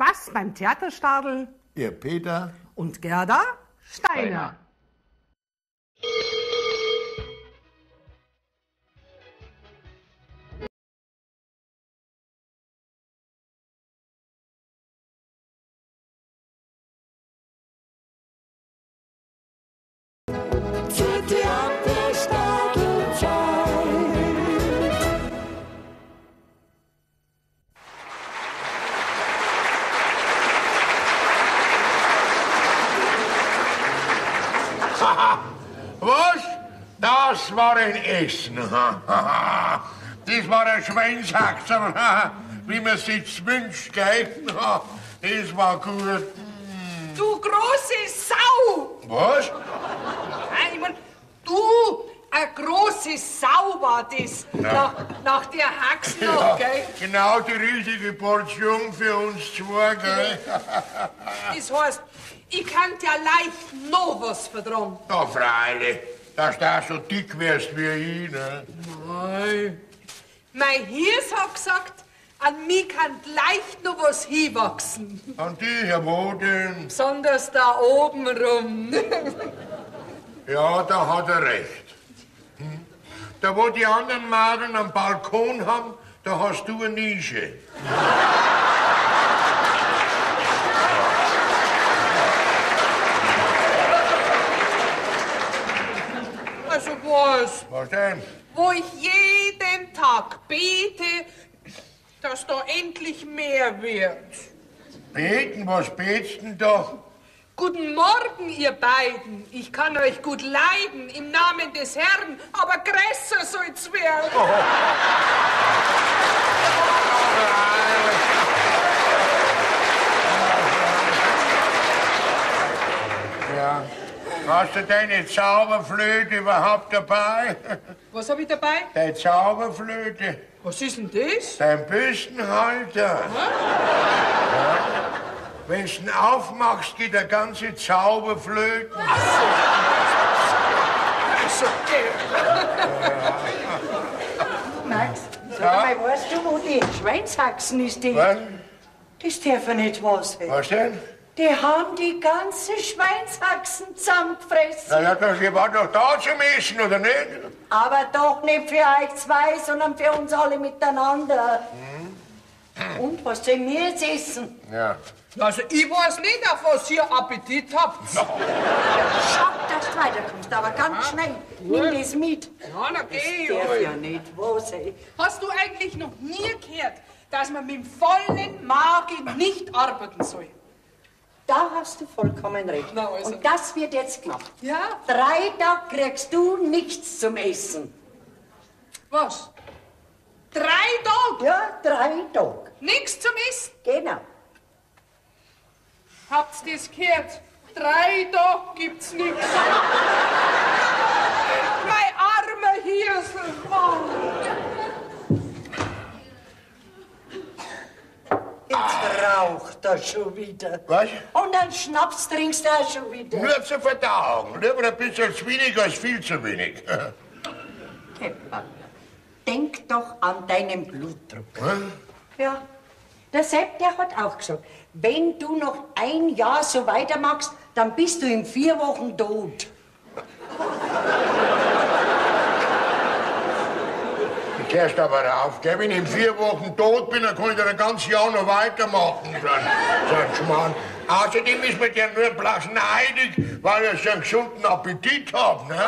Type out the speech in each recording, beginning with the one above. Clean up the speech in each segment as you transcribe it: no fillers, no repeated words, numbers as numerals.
Spaß beim Theaterstadel. Ihr Peter und Gerda Steiner. Was? Das war ein Essen. Das war ein Schweinshaxen, wie man sich's wünscht, gell? Das war gut. Du große Sau! Was? Nein, ich mein, du, eine große Sau war das. Ja. Nach der Haxen noch, gell? Genau die richtige Portion für uns zwei, gell? Das heißt, ich kann ja leicht noch was vertragen. Na, freilich, dass du auch so dick wirst wie ich, ne? Nein. Mein Hirs hat gesagt, an mich kann leicht noch was hinwachsen. An dich, ja, wo denn? Besonders da oben rum. Ja, da hat er recht. Hm? Da, wo die anderen Madeln am Balkon haben, da hast du eine Nische. Also was? Was denn? Wo ich jeden Tag bete, dass da endlich mehr wird. Beten? Was betst denn da? Guten Morgen, ihr beiden. Ich kann euch gut leiden im Namen des Herrn, aber größer soll's werden. Oh. Ja. Hast du deine Zauberflöte überhaupt dabei? Was hab ich dabei? Deine Zauberflöte. Was ist denn das? Dein Bürstenhalter. Ja. Wenn du ihn aufmachst, geht der ganze Zauber flöten. Ach so. Okay. Max, sag mal, weißt du, wo die Schweinshaxen ist? Die? Was? Das darf ja nicht wahr sein. Was denn? Die haben die ganze Schweinshaxen zusammengefressen. Na ja, das war doch da zum Essen, oder nicht? Aber doch nicht für euch zwei, sondern für uns alle miteinander. Hm. Und was sollen wir jetzt essen? Ja. Also ich weiß nicht, auf was ihr Appetit habt. No. Schau, dass du weiterkommst, aber ganz schnell. Nimm das mit. Ja, na geh. Das darf ja nicht wahr sein. Hast du eigentlich noch nie gehört, dass man mit dem vollen Magen nicht arbeiten soll? Da hast du vollkommen recht. Na also. Und das wird jetzt gemacht. Ja? 3 Tage kriegst du nichts zum Essen. Was? 3 Tage? Ja, 3 Tage. Nichts zum Essen? Genau. Habt's das gehört? 3 Tage gibt's nichts. Mein armer Hirsel, Mann. Jetzt raucht er schon wieder. Was? Und einen Schnaps trinkst du auch schon wieder. Nur zur Verdauung. Lieber ein bisschen zu wenig als viel zu wenig. Pepper, denk doch an deinen Blutdruck. Hm? Ja. Der Sepp, der hat auch gesagt, wenn du noch ein Jahr so weitermachst, dann bist du in 4 Wochen tot. Ich hörst aber auf, gell? Wenn ich in 4 Wochen tot bin, dann kann ich das ein ganzes Jahr noch weitermachen. So ein Schmarrn. Außerdem ist mir der nur bloß neidig, weil ich so einen gesunden Appetit hab, ne?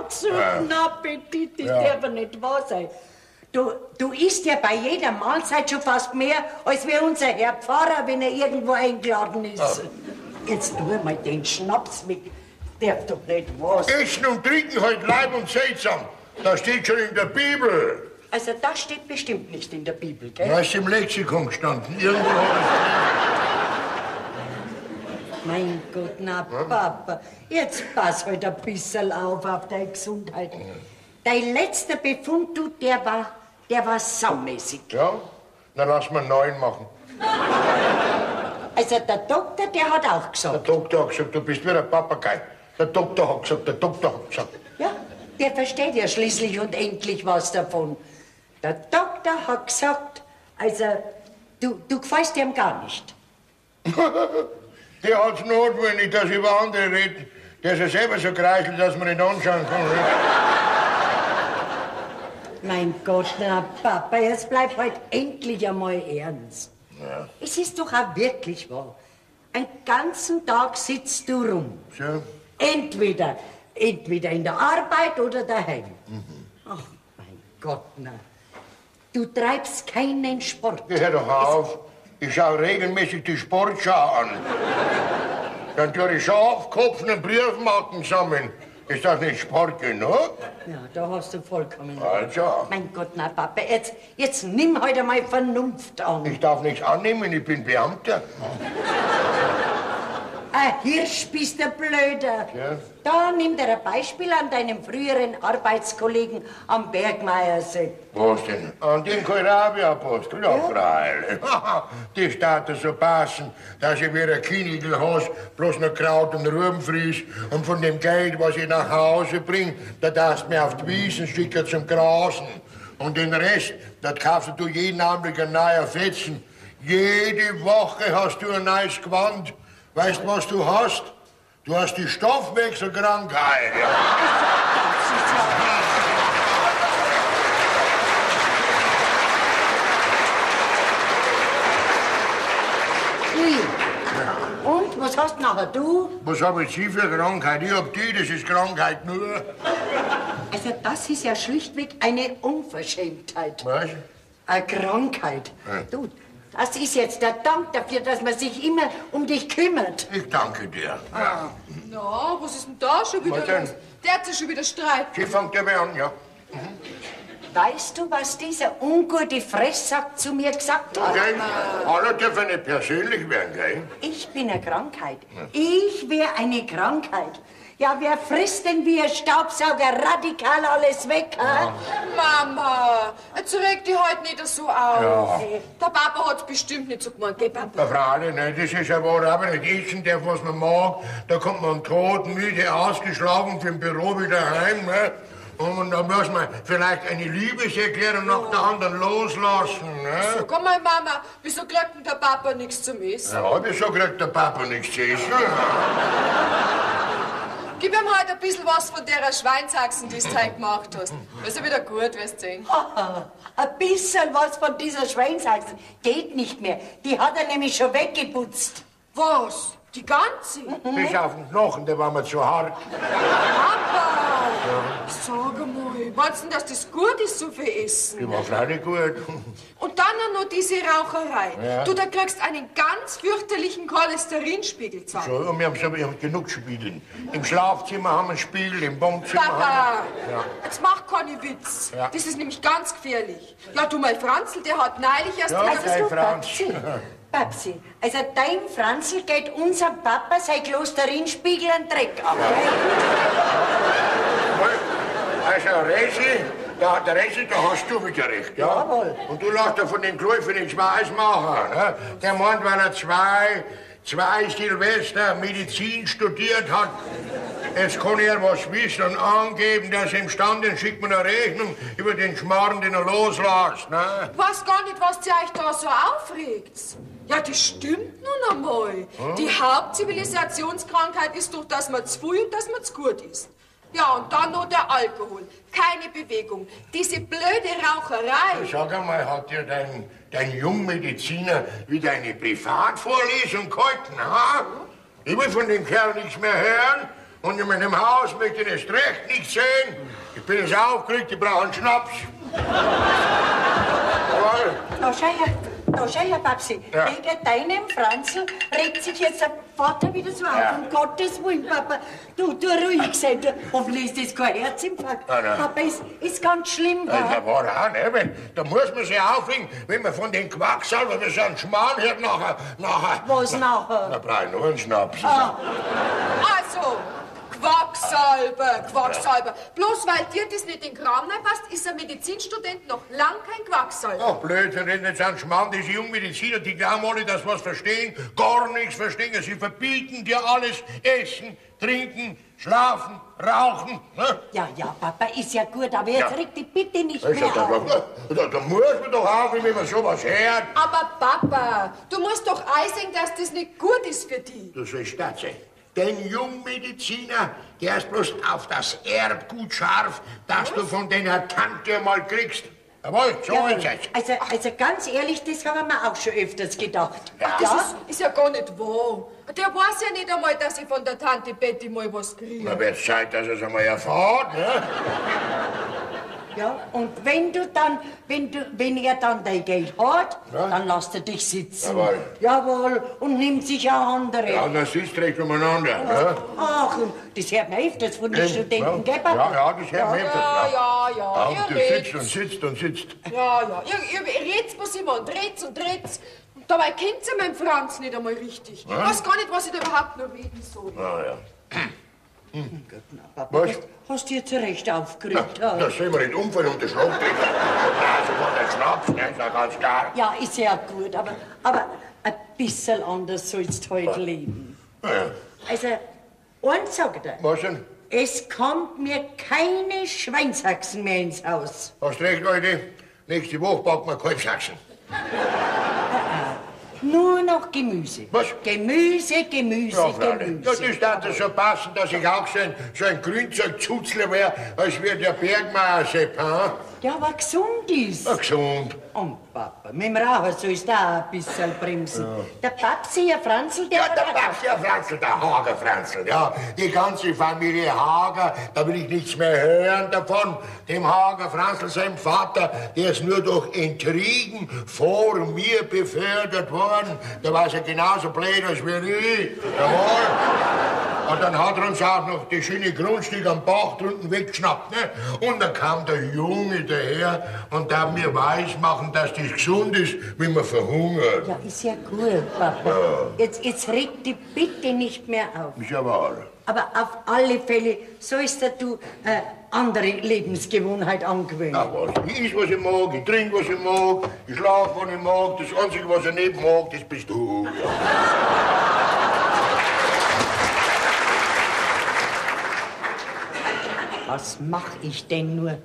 Gesunden Appetit, das Ja. darf ja nicht wahr sein. Du isst ja bei jeder Mahlzeit schon fast mehr, als wie unser Herr Pfarrer, wenn er irgendwo eingeladen ist. Ja. Jetzt tu mal den Schnaps mit. Darf doch nicht wahr sein. Essen und Trinken halt Leib und Seele zusammen. Das steht schon in der Bibel. Also das steht bestimmt nicht in der Bibel, gell? Das ist im Lexikon gestanden. Irgendwo hab ich's. Mein Gott, na Papa, jetzt pass halt ein bisschen auf deine Gesundheit. Dein letzter Befund, du, der war saumäßig. Ja, dann lass mal einen neuen machen. Also der Doktor, der hat auch gesagt. Der Doktor hat gesagt, du bist wie ein Papagei. Der Doktor hat gesagt, der Doktor hat gesagt. Ja, der versteht ja schließlich und endlich was davon. Der Doktor hat gesagt, also, du gefällst ihm gar nicht. Der hat's notwendig, dass ich über andere rede. Der ist ja selber so kreiselt, dass man nicht anschauen kann. Ne? Mein Gott, na Papa, jetzt bleib halt endlich einmal ernst. Ja. Es ist doch auch wirklich wahr. Einen ganzen Tag sitzt du rum. So. Entweder in der Arbeit oder daheim. Mhm. Ach, mein Gott, na. Du treibst keinen Sport. Hör doch auf. Ich schaue regelmäßig die Sportschau an. Dann tue ich Schafkopfen und Briefmarken sammeln. Ist das nicht Sport genug? Ja, da hast du vollkommen recht. Also. Mein Gott, na Papa, jetzt nimm heute mal Vernunft an. Ich darf nichts annehmen, ich bin Beamter. Ein Hirsch bist du Blöder. Ja. Da nimm dir ein Beispiel an deinem früheren Arbeitskollegen am Bergmeier Sepp. Was denn? An den Kohlrabi-Apostel? Ja, freilich. Die staat so passen, dass ich wie ein Kinigel has, bloß noch Kraut und Rüben friss. Und von dem Geld, was ich nach Hause bring, da darfst du mir auf die Wiesen schicken zum Grasen. Und den Rest, das kaufst du jeden Augenblick ein neuer Fetzen. Jede Woche hast du ein neues Gewand. Weißt du, was du hast? Du hast die Stoffwechselkrankheit. Ja. Ui. Und, was hast nachher du? Was hab ich Sie für Krankheit? Ich hab die, das ist Krankheit nur. Also das ist ja schlichtweg eine Unverschämtheit. Was? Eine Krankheit. Ja. Du, das ist jetzt der Dank dafür, dass man sich immer um dich kümmert. Ich danke dir. Ja. Na, was ist denn da schon wieder Was denn? los? Der hat sich schon wieder streiten. Sie fängt dabei an, ja. Weißt du, was dieser ungute Fresssack zu mir gesagt hat? Okay. Alle dürfen nicht persönlich werden, gell? Ich bin eine Krankheit. Ich wäre eine Krankheit. Ja, wer frisst denn wie ein Staubsauger radikal alles weg, ha? Mama, jetzt reg dich halt nicht so auf. Ja. Der Papa hat's bestimmt nicht so gemeint, gell, Papa? Ja, freilich, ne, das ist ja wahr, aber nicht essen darf, was man mag. Da kommt man tot, müde, ausgeschlafen vom Büro wieder heim, ne? Und da muss man vielleicht eine Liebeserklärung nach der anderen loslassen, ne? Sag einmal, Mama, wieso kriegt denn der Papa nichts zum Essen? Ja, wieso kriegt der Papa nichts zu essen? Gib ihm halt ein bisschen was von der Schweinshaxen, die du heute gemacht hast. Ist ja wieder gut, wirst du sehen. Ein bisschen was von dieser Schweinshaxen geht nicht mehr. Die hat er nämlich schon weggeputzt. Was? Die ganze? Bis auf den Knochen, der war mir zu hart. Papa! Sag einmal, meinst du denn, dass das gut ist, so viel Essen? Die war freilich gut. Und dann auch noch diese Raucherei. Ja. Du, da kriegst einen ganz fürchterlichen Cholesterinspiegel zusammen. So, und wir haben, so, wir haben genug Spiegel. Im Schlafzimmer haben wir einen Spiegel, im Wohnzimmer Papa, haben wir... Ja. jetzt mach keine Witz. Ja. Das ist nämlich ganz gefährlich. Ja, du, mein Franzl, der hat neulich erst Ja, wieder... dein Du, Franz. Babsi, Babsi, also dein Franzl geht unserem Papa sein Klosterinspiegel einen Dreck ab. Also, Resi, der Resi, da hast du wieder recht, ja? Jawohl. Und du lässt dir von den Käufen nichts weismachen, ne? Der meint, weil er zwei Silvester Medizin studiert hat, jetzt kann er was wissen und angeben, dass er imstande ist, schickt mir eine Rechnung über den Schmarrn, den er loslässt, ne? Ich weiß gar nicht, was ihr euch da so aufregt. Ja, das stimmt nun einmal. Hm? Die Hauptzivilisationskrankheit ist doch, dass man zu früh und dass man zu gut ist. Ja, und dann noch der Alkohol. Keine Bewegung. Diese blöde Raucherei. Sag einmal, hat dir dein Jungmediziner wieder eine Privatvorlesung gehalten, ha? Ich will von dem Kerl nichts mehr hören und in meinem Haus möchte ich erst recht nichts sehen. Ich bin jetzt aufgeregt, ich brauche einen Schnaps. Jawohl. Da schau her, da schau her, Babsi. Ja. Wegen deinem Franzl regt sich jetzt der Vater wieder so auf. Ja. Um Gottes Willen, Papa. Du ruhig sein. Du, hoffentlich ist das kein Herzinfarkt. Nein, nein. Papa, ist ganz schlimm. Das ist ja wahr auch, ne? Da muss man sich aufregen, wenn man von den Quacksalbern so einen Schmarrn hört, nachher... Was nachher? Da brauche ich nur einen Schnaps. Also, Quacksalber, Quacksalber. Bloß weil dir das nicht in den Kram passt, ist ein Medizinstudent noch lang kein Quacksalber. Ach, Blödsinn, reden jetzt an Schmarrn, diese Jungmediziner, die glauben alle, dass was verstehen, gar nichts verstehen. Sie verbieten dir alles. Essen, trinken, schlafen, rauchen. Ne? Ja, ja, Papa, ist ja gut, aber jetzt Ja. reg dich bitte nicht Ist ja mehr da, auf. da muss man doch aufhören, wenn man sowas hört. Aber Papa, du musst doch einsehen, dass das nicht gut ist für dich. Du sollst das sein. Den Jungmediziner, der ist bloß auf das Erbgut scharf, das du von deiner Tante mal kriegst. Jawohl, so Jawohl. ist es. Also ganz ehrlich, das haben wir auch schon öfters gedacht. Ach, das ist ja gar nicht wahr. Der weiß ja nicht einmal, dass ich von der Tante Betty mal was kriege. Na, wird's Zeit, dass er's einmal erfahrt, ne? Ja, und wenn du dann, wenn er dann dein Geld hat, Ja. dann lässt er dich sitzen. Jawohl. Jawohl, und nimmt sich auch andere. Ja, und dann sitzt recht umeinander, ne? Ach, und das hört man öfters von den Eben, Studenten, gell, ja. Papa? Ja, ja, das hört man öfters. Ja, ja, ja, Ja, ihr und du redet. sitzt und sitzt und sitzt. Ja, ja, ihr redt's bloß immer und redt's und redt's. Und dabei kennt ihr meinen Franz nicht einmal richtig. Ich weiß gar nicht, was ich da überhaupt noch reden soll. Na ja. Papa, Was? hast du dir zu Recht aufgeregt. Na, ja. da sehen wir nicht umfallen und den Schlag trinken. Na, sofort der Schnaps, ne, ist ja ganz klar. Ja, ist ja gut, aber ein bisschen anders sollst du heute leben. Na ja. Also, eins sag ich dir. Was denn? Es kommt mir keine Schweinshaxen mehr ins Haus. Hast recht, Leute. Nächste Woche backen wir Kalbshaxen. Nur noch Gemüse. Was? Gemüse, Gemüse, Ja, freilich. Gemüse. Ja, das darf ja schon passen, dass ich auch so ein Grünzeugzuzler wär, als wär der Bergmeier Sepp, hm? Ja, aber gesund ist. Ja, gesund. Und Papa, mit dem Rauchen sollst du auch ein bisschen bremsen. Der Papsi, der Franzl, der Ja, hat der auch- Papsi, der Franzl, der Hager Franzl, ja. Die ganze Familie Hager, da will ich nichts mehr hören davon. Dem Hager Franzl, seinem Vater, der ist nur durch Intrigen vor mir befördert worden. Der war ja genauso blöd als wir ich. Jawohl. Und dann hat er uns auch noch die schöne Grundstück am Bach drunten weggeschnappt, ne? Und dann kam der Junge daher und darf mir weismachen, dass das gesund ist, wenn man verhungert. Ja, ist ja gut, Papa. Jetzt reg dich bitte nicht mehr auf. Ist ja wahr. Aber auf alle Fälle sollst du andere Lebensgewohnheit angewöhnen. Na was, ich iss, was ich mag, ich trink, was ich mag, ich schlaf, wann ich mag. Das Einzige, was ich nicht mag, das bist du. Ja. Was mach ich denn nur?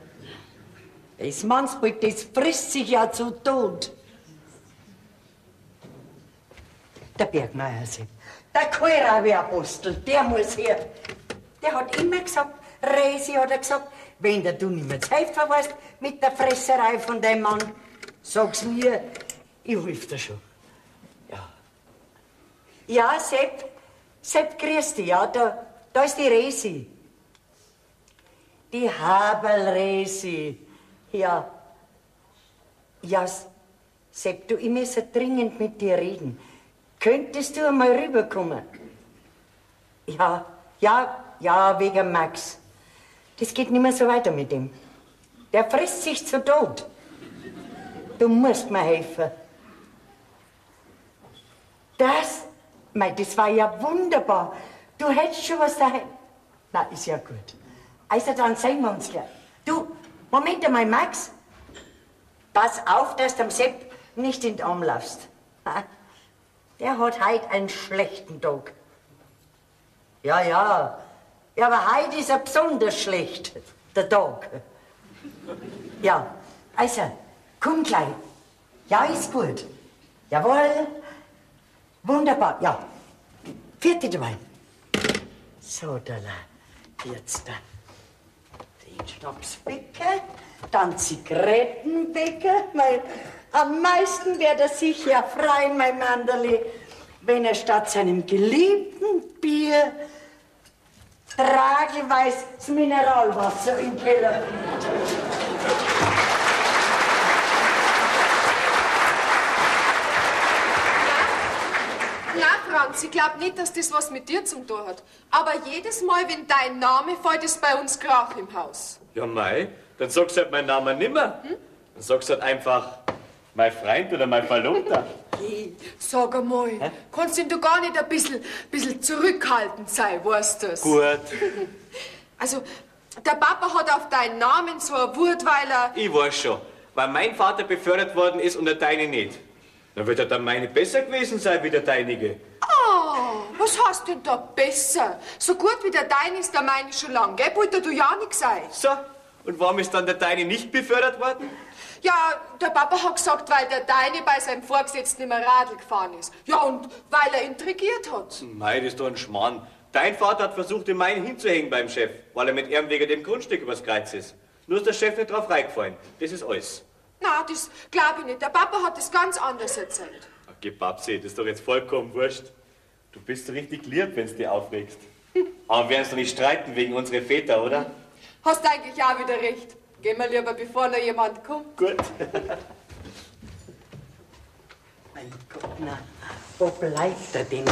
Das Mannsbild, das frisst sich ja zu Tod. Der Bergmeier, Sepp, der Kohlrabi-Apostel, der muss her. Der hat immer gesagt, Resi hat er gesagt, wenn der du nicht mehr zu helfen weißt mit der Fresserei von deinem Mann, sag's mir, ich helf dir schon. Ja. Ja, Sepp, Sepp, grüß dich, ja, da ist die Resi. Die Haberlresi. Ja. Ja, Sepp, du, ich muss ja dringend mit dir reden. Könntest du einmal rüberkommen? Ja, ja, ja, wegen Max. Das geht nicht mehr so weiter mit ihm. Der frisst sich zu Tod. Du musst mir helfen. Das, mei, das war ja wunderbar. Du hättest schon was daheim. Na, ist ja gut. Also, dann sehen wir uns gleich. Du, Moment einmal, Max. Pass auf, dass du dem Sepp nicht in den Arm laufst. Ha? Der hat heut einen schlechten Tag. Ja, ja. Ja, aber heut ist er besonders schlecht, der Tag. Ja, also, komm gleich. Ja, ist gut. Jawohl. Wunderbar, ja. Vierte dabei. So, da, jetzt da. Den Schnapsbecher, dann Zigarettenbecher. Mein, am meisten wird er sich ja freuen, mein Manderli, wenn er statt seinem geliebten Bier tragelweise das Mineralwasser im Keller findet. Na, Franz, ich glaub nicht, dass das was mit dir zum tun hat. Aber jedes Mal, wenn dein Name fällt, ist bei uns Krach im Haus. Ja, mei, dann sagst du halt meinen Namen nimmer. Dann sagst du halt einfach Mein Freund oder mein Verlobter. Hey, sag einmal, kannst denn du gar nicht ein bisschen zurückhaltend sein, weißt du's? Gut. Also, der Papa hat auf deinen Namen so eine Wut, weil er... Ich weiß schon, weil mein Vater befördert worden ist und der deine nicht. Dann wird ja dann meine besser gewesen sein wie der deinige. Oh, was hast denn da besser? So gut wie der deine ist der meine schon lang, gell? Wollte du ja nicht sein. So, und warum ist dann der deine nicht befördert worden? Ja, der Papa hat gesagt, weil der deine bei seinem Vorgesetzten immer Radl gefahren ist. Ja, und weil er intrigiert hat. Mei, das ist doch ein Schmarrn. Dein Vater hat versucht, den meinen hinzuhängen beim Chef, weil er mit ihm wegen dem Grundstück übers Kreuz ist. Nur ist der Chef nicht drauf reingefallen. Das ist alles. Na, das glaub ich nicht. Der Papa hat das ganz anders erzählt. Okay, Babsi, das ist doch jetzt vollkommen wurscht. Du bist so richtig lieb, wenn's dich aufregst. Aber wir werden uns doch nicht streiten wegen unserer Väter, oder? Hast eigentlich auch wieder recht. Gehen wir lieber, bevor noch jemand kommt. Gut. Mein Gott, na, wo bleibt er denn?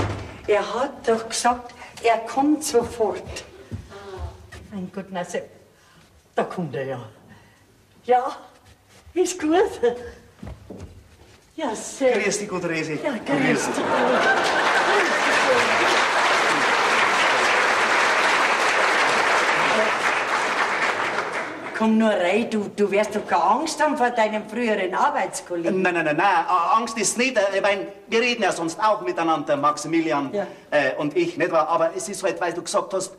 Er hat doch gesagt, er kommt sofort. Mein Gott, na, da kommt er ja. Ja, ist gut. Ja, sehr. Grüß dich, gute Resi. Ja, grüß dich. Komm nur rein, du wirst doch keine Angst haben vor deinem früheren Arbeitskollegen. Nein, nein, nein, nein, Angst ist nicht. Ich mein, wir reden ja sonst auch miteinander, Maximilian und ich, nicht wahr? Aber es ist halt, weil du gesagt hast,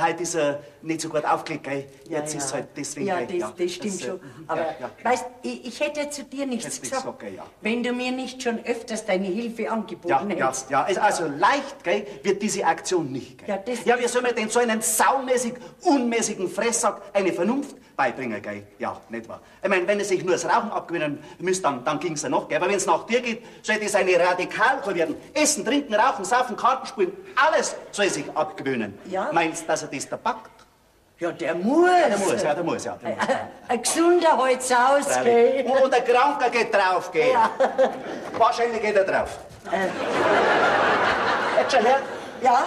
heute ist er nicht so gut aufgelegt, gell? Jetzt ja, ist halt deswegen. Ja, gell? das, das stimmt schon. Aber ja, ja. weißt, ich hätte ja zu dir nichts gesagt, gell, ja. wenn du mir nicht schon öfters deine Hilfe angeboten hättest. Ja, ja, also leicht, gell, wird diese Aktion nicht, gell? Ja, das ja, wie soll man denn so einen saumäßig, unmäßigen Fresssack eine Vernunft beibringen, gell? Ja, nicht wahr? Ich mein, wenn er sich nur das Rauchen abgewöhnen müsste, dann ging's ja noch, gell? Aber wenn's nach dir geht, soll das eine Radikalkur werden. Essen, trinken, rauchen, saufen, Karten spielen, alles soll er sich abgewöhnen. Ja. Meinst du, dass er das da packt? Ja, der muss. Der muss, ja, der muss, ja. Der muss. Ein gesunder halt's aus, gell? Und ein Kranker geht drauf, gell? Ja. Wahrscheinlich geht er drauf. Jetzt schon her. Ja?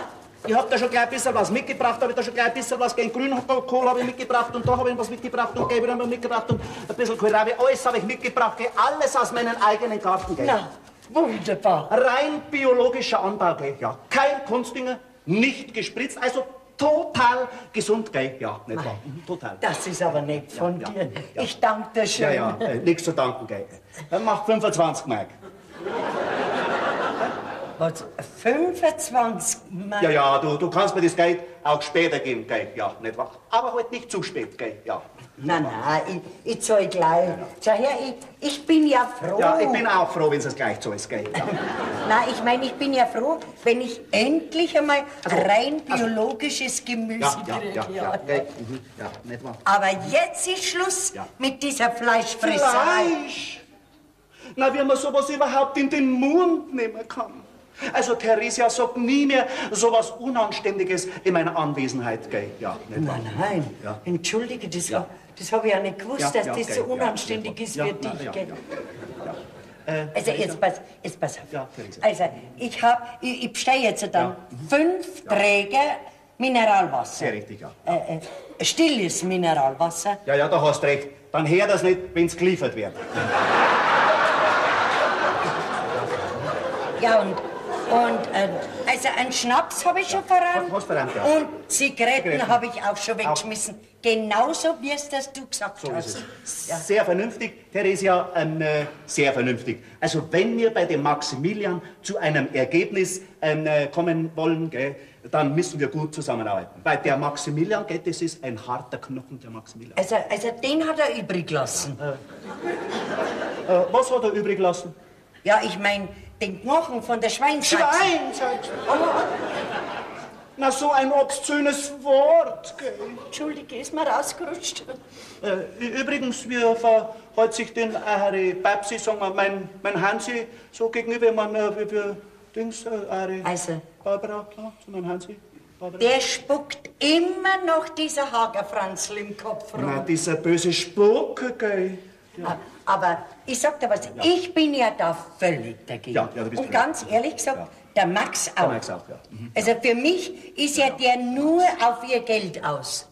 Ich hab da schon gleich ein bisschen was mitgebracht, hab ich da schon gleich ein bisschen was gegen Grünkohl habe ich mitgebracht und da habe ich was mitgebracht und Gelb habe ich mitgebracht und ein bisschen Kohlrabi, alles habe ich mitgebracht, gell? Alles aus meinen eigenen Garten, gell? Na, wunderbar. Rein biologischer Anbau, gell? Ja. Kein Kunstdünger, nicht gespritzt, also total gesund, gell? Ja, nicht wahr? Mhm, total. Das ist aber nett von ja, dir. ja. Ich danke dir schön. Ja, ja, nichts zu danken, gell? Dann macht 25 Mark. Was, 25 Mark? Ja, ja, du kannst mir das Geld auch später geben, gell? Ja, nicht wahr? Aber halt nicht zu spät, gell? Ja. Nein, nein, ich zahl gleich. Schau her, ich bin ja froh. Ja, ich bin auch froh, wenn es gleich zahlst, gell? Ja. Nein, ich meine, ich bin ja froh, wenn ich endlich einmal rein biologisches Gemüse Ja, kriege. ja, ja, ja, gell? Mhm, ja, nicht wahr? Aber jetzt ist Schluss Ja. mit dieser Fleischfresserei. Fleisch! Na, wie man sowas überhaupt in den Mund nehmen kann. Also Theresia sagt nie mehr sowas Unanständiges in meiner Anwesenheit, gell? Ja, nicht wahr? Nein, nein. Ja. Entschuldige, das, Ja. das habe ich ja nicht gewusst, Ja, dass ja, das gell, so ja, unanständig nicht ist wahr. für Ja, dich, na, ja, gell? ja, ja. Also jetzt pass auf. Ja, Theresa. Also ich bestelle jetzt dann 5 Träger Mineralwasser. Sehr richtig, ja. Stilles Mineralwasser. Ja, ja, da hast recht. Dann hör das nicht, wenn's geliefert wird. Ja, und also einen Schnaps habe ich schon verrannt. Hast verrannt, ja. Und Zigaretten Zigaretten. habe ich auch schon weggeschmissen. Genauso, wie es das du gesagt So hast. ist es. Sehr vernünftig, Theresia, sehr vernünftig. Also wenn wir bei dem Maximilian zu einem Ergebnis kommen wollen, gell, dann müssen wir gut zusammenarbeiten. Weil der Maximilian, gell, das ist ein harter Knochen, der Maximilian. Also den hat er übrig gelassen. Was hat er übrig gelassen? Ja, ich mein, den Knochen von der Schweinshaxe. Schweinshaxe! Na, so ein obszönes Wort, gell? Entschuldige, ist mir rausgerutscht. Übrigens, wie verhält sich denn eure Babsi, sagen wir, mein Hansi, so gegenüber, ich mein, wie Dings, eure Also. Barbara, ja, zu meinem Hansi. Barbara. Der spuckt immer noch dieser Hagerfranzl im Kopf rum. Na, dieser böse Spuck, gell? Ja. Aber ich sag dir was, ich bin ja da völlig dagegen. Ja, ja, du bist Und völlig ganz ehrlich gesagt, Ja. der Max auch. Der Max auch, ja. Mhm. Also für mich ist ja der nur auf ihr Geld aus.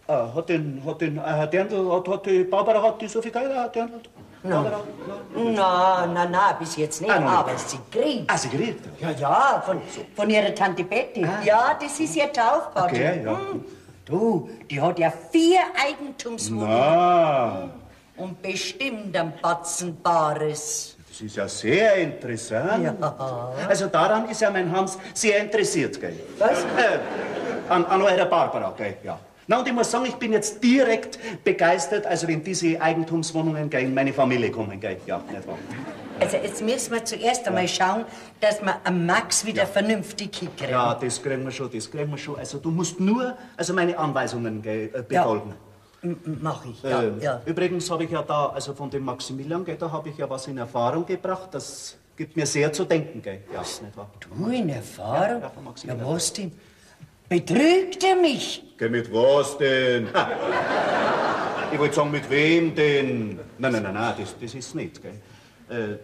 Ah, hat den, Herr Dirndl, hat die Barbara, hat die so viel Geld, Herr Dirndl? Na, na, na, na, bis jetzt nicht, Ah, noch nicht. aber sie kriegt. Ah, sie kriegt? Ja, ja, von ihrer Tante Betty. Ja, das ist ihr Taufpate. Okay, ja. Hm. Du, die hat ja 4 Eigentumswohnungen. Na. Und bestimmt ein Batzen Bares. Das ist ja sehr interessant. Ja. Also daran ist ja mein Hans sehr interessiert, gell? Was? An eurer Barbara, gell? Ja. Na, und ich muss sagen, ich bin jetzt direkt begeistert, also wenn diese Eigentumswohnungen, gell, in meine Familie kommen, gell? Ja, nicht wahr? Also jetzt müssen wir zuerst einmal schauen, dass wir am Max wieder vernünftig hinkriegen. Ja, das kriegen wir schon, das kriegen wir schon. Also du musst nur also meine Anweisungen, gell, befolgen. Ja. Mach ich, ja, ja. Übrigens habe ich ja da, also von dem Maximilian, gell, da habe ich ja was in Erfahrung gebracht, das gibt mir sehr zu denken, gell? Ja, nicht wahr? Du in Erfahrung? Ja, ja, von Maximilian. Ja, was denn? Betrügt er mich? Geh, mit was denn? Ich wollte sagen, mit wem denn? Nein, nein, nein, nein, das ist nicht, gell?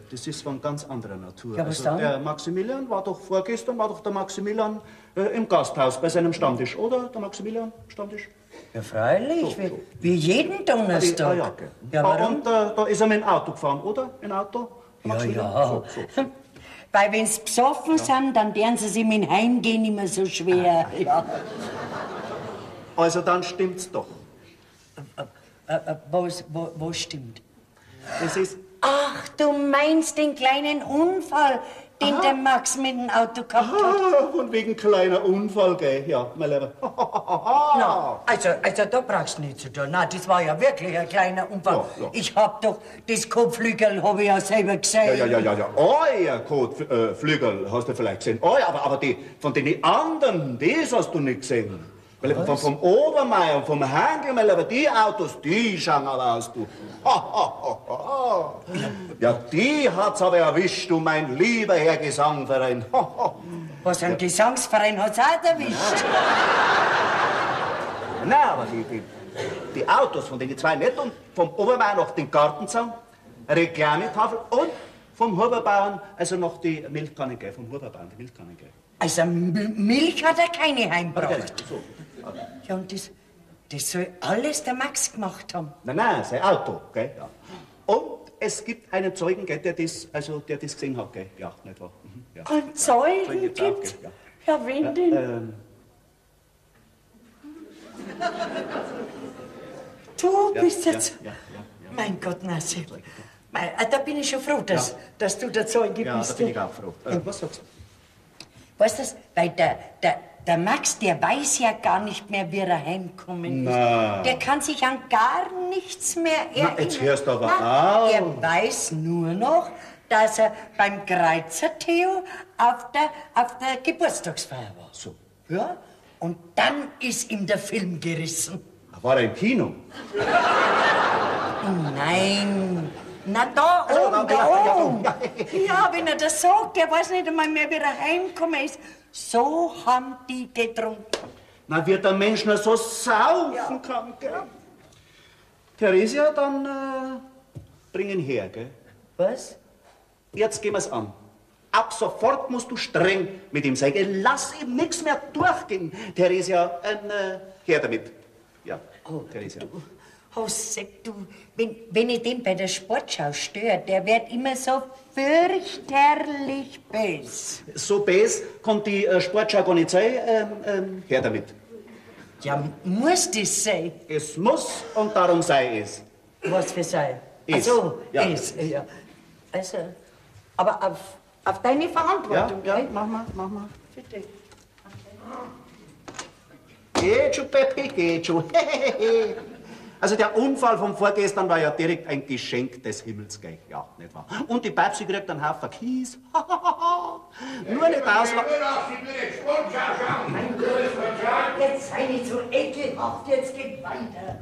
Das ist von ganz anderer Natur. Ja, was also, dann? Der Maximilian war doch vorgestern, war doch der Maximilian im Gasthaus bei seinem Stammtisch, oder? Der Maximilian, Stammtisch? Ja, freilich, wie jeden Donnerstag. Ah, ja, okay. Ja, warum? Und da ist er mit dem Auto gefahren, oder? Ein Auto? Ja, Maximilian? ja. So, so. Weil wenn's besoffen sind, dann deren sie sich mit dem Heimgehen immer so schwer. Ja. Also dann stimmt's doch. Was stimmt? Es ist... Ach, du meinst den kleinen Unfall, den der Max mit dem Auto gehabt hat? Ah, von wegen kleiner Unfall, gell? Ja, mein Lieber. Na, also da brauchst du nichts zu tun. Na, das war ja wirklich ein kleiner Unfall. Ja, ja. Ich hab doch, das Kotflügel hab ich ja selber gesehen. Ja, ja, ja, ja, ja. Euer Kotflügel hast du vielleicht gesehen. Euer, aber die, von den anderen, das hast du nicht gesehen. Weil vom Obermeier und vom Hangl, mein Lieber, die Autos, die schauen aber aus, du. Ja, die hat's aber erwischt, du, mein lieber Herr Gesangverein. Was, ein Gesangsverein hat's auch erwischt? Nein, aber die Autos von den zwei nicht und vom Obermeier noch den Gartenzaun, Reklametafel und vom Huberbauern, also noch die Milchkanne, gell, vom Huberbauern, die Milchkanne, gell. Also Milch hat er keine heimgebracht. Okay, so. Ja, und das soll alles der Max gemacht haben. Nein, nein, sein Auto, gell? Ja. Und es gibt einen Zeugen, gell, der das gesehen hat, gell? Ja, nicht wahr? Mhm, ja. Einen Zeugen Zeugen gibt's auch, gibt's? gell? Ja. Ja, wen denn? Du Ja, bist ja, jetzt... ja, ja, ja. Mein Gott, na, Sepp. Mei, da bin ich schon froh, dass du der Zeuge Ja, bist. da bin ich auch froh. Was sagst du? Weißt du, weil der Max, der weiß ja gar nicht mehr, wie er heimgekommen ist. Na. Der kann sich an gar nichts mehr erinnern. Na, jetzt hörst du aber Na, auf. Er weiß nur noch, dass er beim Kreuzer Theo auf der Geburtstagsfeier war. So. Ja, und dann ist ihm der Film gerissen. War er im Kino? Nein. Na, da Also, oben, da, da ja, ja, oben. Ja, wenn er das sagt, der weiß nicht einmal mehr, wie er heimgekommen ist. So haben die getrunken. Na, wird der Mensch nur so saufen kann, gell? Theresia, dann bring ihn her, gell? Was? Jetzt gehen wir's an. Ab sofort musst du streng mit ihm sein. Gell? Lass ihm nichts mehr durchgehen. Theresia, her damit. Ja, Oh, Theresia. Du, oh, Sepp, du, wenn ich den bei der Sportschau störe, der wird immer so fürchterlich bös. So bös kommt die Sportschau gar nicht sein. Her damit. Ja, muss das sein? Es muss und darum sei es. Was für sei? Es. Ach so, Ja. es. Ja. Also, aber auf deine Verantwortung, Ja, ja, gell? mach mal, mach mal. Bitte. Geht schon, Peppi, geht schon. Also der Unfall von vorgestern war ja direkt ein Geschenk des Himmels, gell? Ja, nicht wahr? Und die Babsi kriegt einen Haufen Kies. Nur nicht auslassen. Jetzt sei nicht so ekelhaft, jetzt geht weiter.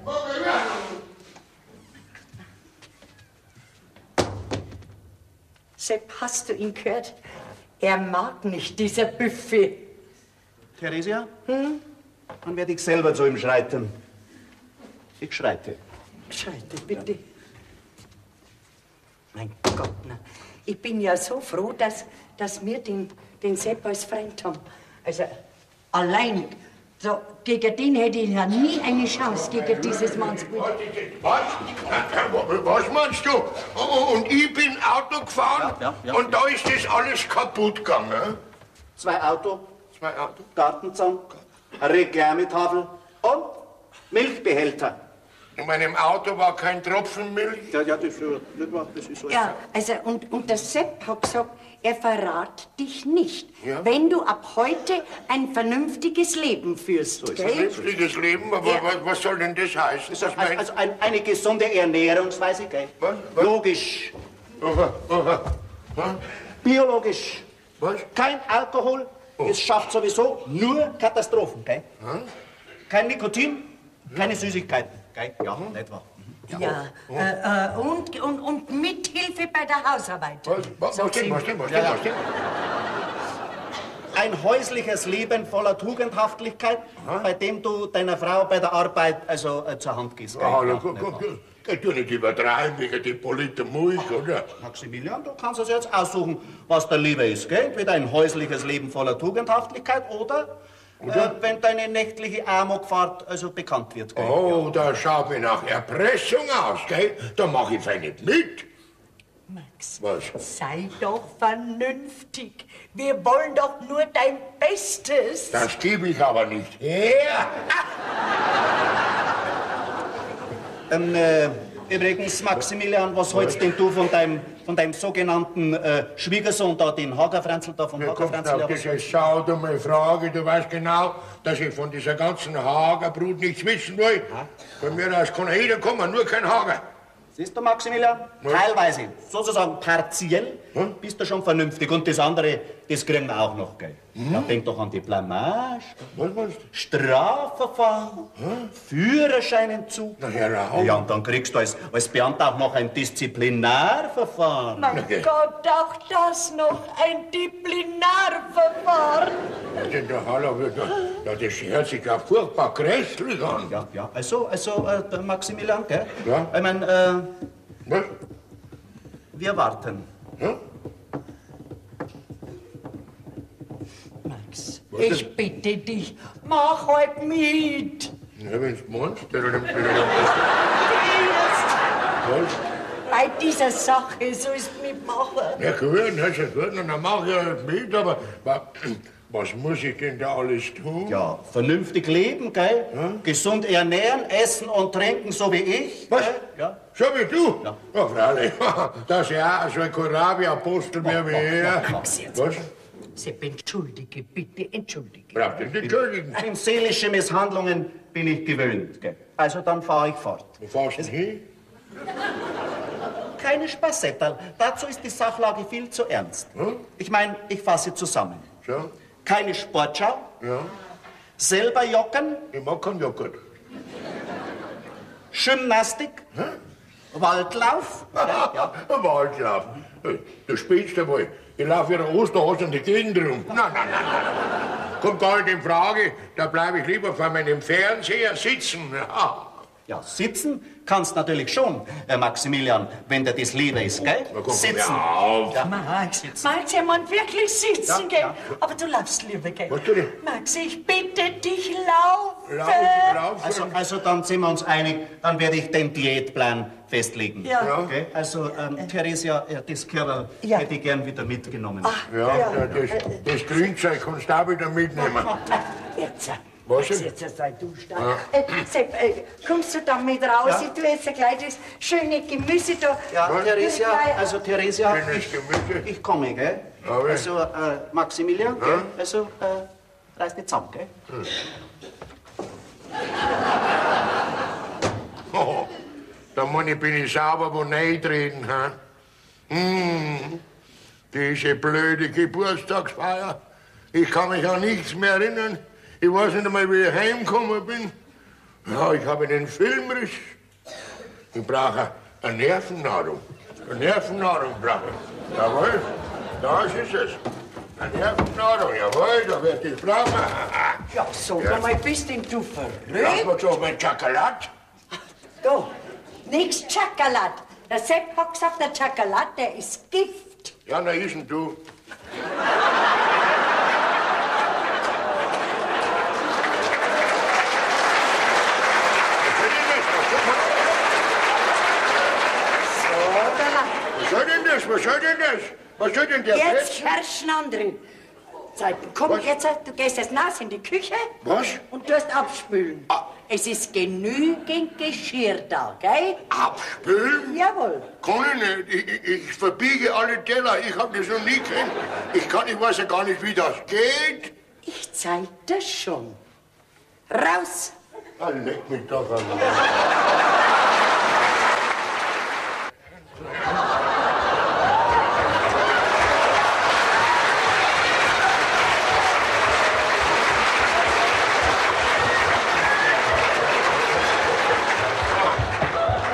Sepp, hast du ihn gehört? Er mag nicht, dieser Buffet. Theresia? Hm? Dann werde ich selber zu ihm schreiten. Ich schreite. Schreite, bitte. Ja. Mein Gott, na. Ich bin ja so froh, dass wir den Sepp als Freund haben. Also, allein So, gegen den hätte ich ja nie eine Chance, gegen dieses Mannsbild. Was? Was meinst du? Und ich bin Auto gefahren Ja, und da ist das alles kaputt gegangen. 2 Auto. 2 Auto. Gartenzaun, eine Reklametafel und Milchbehälter. In meinem Auto war kein Tropfen Milch. Ja, ja, das ist nicht wahr, das ist alles. Ja, also und der Sepp hat gesagt, er verrat dich nicht, Ja. wenn du ab heute ein vernünftiges Leben führst. So ist gell? Vernünftiges Leben? Aber Ja. was soll denn das heißen? Was meinst Also eine gesunde Ernährungsweise, gell? Was? Was? Logisch. Aha, aha. Was? Biologisch. Was? Kein Alkohol. Oh. Es schafft sowieso nur Katastrophen, gell? Hm? Kein Nikotin, keine Süßigkeiten, gell? Ja, nicht wahr? Ja, und Mithilfe bei der Hausarbeit. Was denn, was denn, was denn, was denn? Ein häusliches Leben voller Tugendhaftigkeit, bei dem du deiner Frau bei der Arbeit also zur Hand gehst. Gell? Ja, hallo, Ja, guck, nicht guck, wahr? guck. Du nicht übertreiben wegen die Polite Milch, oder? Maximilian, du kannst es jetzt aussuchen, was dir lieber ist, gell? Entweder ein häusliches Leben voller Tugendhaftigkeit oder, wenn deine nächtliche Amokfahrt also bekannt wird. Gell? Oh, da schaut mir nach Erpressung aus, gell? Da mach ich fein nicht mit. Max, Was? sei doch vernünftig. Wir wollen doch nur dein Bestes. Das gebe ich aber nicht her. Übrigens, Maximilian, was hältst denn du von deinem sogenannten Schwiegersohn da, den Hagerfranzl da vom Ja, komm, Hagerfranzl? auf diese saudumme Frage. Du weißt genau, dass ich von dieser ganzen Hagerbrut nichts wissen will. Von mir aus kann jeder kommen, nur kein Hager. Siehst du, Maximilian? Teilweise, sozusagen partiell, bist du schon vernünftig. Und das andere, das kriegen wir auch noch, gell? Ja, denk doch an die Blamage. Was meinst du? Strafverfahren, Führerscheinentzug. Na, hör auf. Ja, und dann kriegst du als Beamter auch noch ein Disziplinarverfahren. Mein Gott, auch das noch, ein Disziplinarverfahren. Ja, hallo, ja, das hört sich ja furchtbar grässlich an. Ja, ja, also Maximilian, gell? Ja. Ich mein, Was? wir warten. Ja? Max, Was ich denn? bitte dich, mach halt mit. Ja, wenn's meinst. Was? Bei dieser Sache sollst du mitmachen. Ja gut, das ist gut, dann mach ich halt mit, aber was muss ich denn da alles tun? Ja, vernünftig leben, gell? Gesund ernähren, essen und trinken, so wie ich. Was? Gell? Ja. So wie du? Ja. Ja, freilich. Das ist ja auch so ein Kohlrabi-Apostel mehr wie er. Max, jetzt. Was? Sepp, entschuldige, bitte, entschuldige. Braucht ihr nicht entschuldigen. In seelische Misshandlungen bin ich gewöhnt, gell? Also dann fahre ich fort. Wo fahrst du denn hin? Keine Spaßetterl. Dazu ist die Sachlage viel zu ernst. Ich meine, ich fasse zusammen. So? Keine Sportschau. Ja. Selber jocken. Ich mag keinen Joghurt. Gymnastik. Waldlauf. Ja, ja. Waldlauf. Du spinnst ja wohl. Ich laufe wie ein Osterhase in die Gegend rum. Nein, nein, nein, nein. Kommt gar nicht in Frage. Da bleibe ich lieber vor meinem Fernseher sitzen. Ja. Ja, sitzen kannst natürlich schon, Maximilian, wenn dir das lieber ist, gell? Na, komm, Sitzen. hör auf. Ja. Max, Max, er meint wirklich sitzen, Ja, gell? ja. Aber du laufst lieber, gell? Was tu ich? Max, ich bitte dich, laufe. Laufen, laufen. Also dann sind wir uns einig, dann werde ich den Diätplan festlegen. Ja. Ja. Okay? Also, Theresia, das Körper Ja. hätte ich gern wieder mitgenommen. Ja, ja, das Grünzeug kannst du auch wieder mitnehmen. Jetzt. Was denn? Jetzt sei du stark. Sepp, kommst du da mit raus? Ja. Ich tue jetzt gleich das schöne Gemüse da. Ja, Theresia, Gleich- also Theresia, Schönes Gemüse. ich komme, gell? Aber- Also, Maximilian, gell? Also, reiß dich zusammen, gell? Oh, da meine ich, bin ich sauber, wo reden, ha? Hm, diese blöde Geburtstagsfeier. Ich kann mich an nichts mehr erinnern. Ich weiß nicht einmal, wie ich heimgekommen bin. Ja, ich habe einen Filmriss. Ich brauche eine Nervennahrung. Eine Nervennahrung brauche ich. Jawohl, das ist es. Eine Nervennahrung, jawohl, da werde ich brauchen. Ja, sag Ja. einmal, bist denn du verrückt? Lass mal so mein Schokolade. Da, nix Schokolade. Der Sepp hat gesagt, der Schokolade, der ist Gift. Ja, na ist denn du? Was soll denn der Jetzt fressen? herrschen andere Zeiten. Komm, Was? jetzt, du gehst jetzt nass in die Küche. Was? Und tust abspülen. Ah. Es ist genügend Geschirr da, gell? Abspülen? Jawohl. Kann ich nicht. Ich verbiege alle Teller. Ich hab das noch nie gekannt. Ich weiß ja gar nicht, wie das geht. Ich zeig das schon. Raus! Ah, leck mich doch an.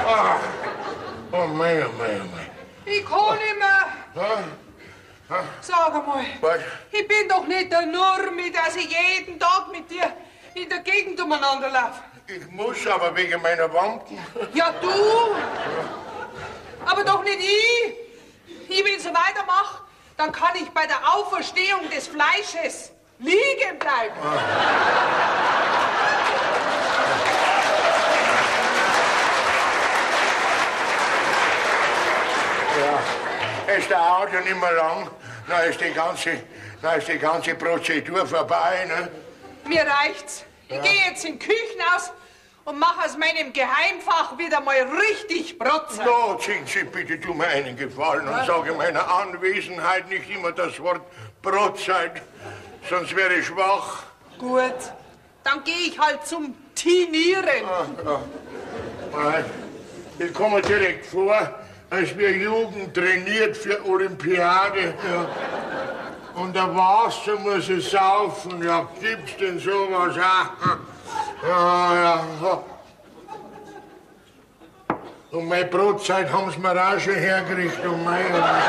Ah, oh mei, oh mei, oh mei. Ich kann nicht mehr. Sag einmal, Was? ich bin doch nicht der Nurmi, dass ich jeden Tag mit dir in der Gegend umeinander laufe. Ich muss aber wegen meiner Wampen. Ja, du. Aber doch nicht ich. Ich, wenn ich so weitermache, dann kann ich bei der Auferstehung des Fleisches liegen bleiben. Ja, es dauert ja nicht mehr lang. Dann ist die ganze Prozedur vorbei, ne? Mir reicht's. Ich gehe jetzt in die Küche aus und mache aus meinem Geheimfach wieder mal richtig Brotze. No, Zinzi, bitte tu mir einen Gefallen und sage in meiner Anwesenheit nicht immer das Wort Brotzeit, sonst wäre ich schwach. Gut, dann gehe ich halt zum Tinieren. Nein, ich komme direkt vor, als wäre Jugend trainiert für Olympiade. Ja. Und der Wasser muss es saufen. Ja, gibt's denn sowas? Ja, ja, ja. Und meine Brotzeit haben sie mir auch schon hergerichtet. Und meine.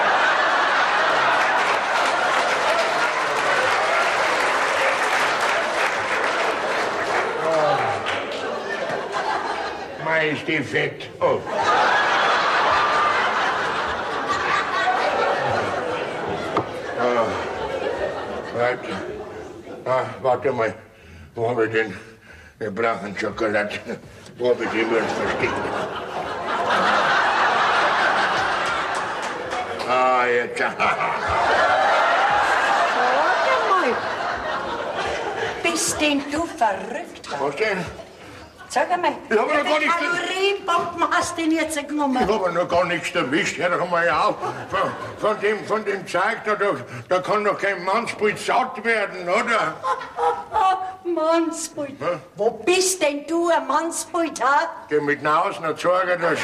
Mei, ist die fett. Oh. Warte. Ah, warte mal. Wo hab ich denn? Wir brauchen Schokolade. Wo hab ich die wohl versteckt? Ah, jetzt. Warte mal. Bist denn du verrückt? Was denn? Sag einmal, Ich hab noch wie gar nichts viele Kalorienbomben hast du denn jetzt genommen? Ich habe noch gar nichts erwischt. Hör doch mal auf. Von dem Zeug, da kann doch kein Mannsbild satt werden, oder? Mannsbild. Hä? Wo bist denn du, ein Mannsbild, ha? Geh mit nach Hause und zeige das.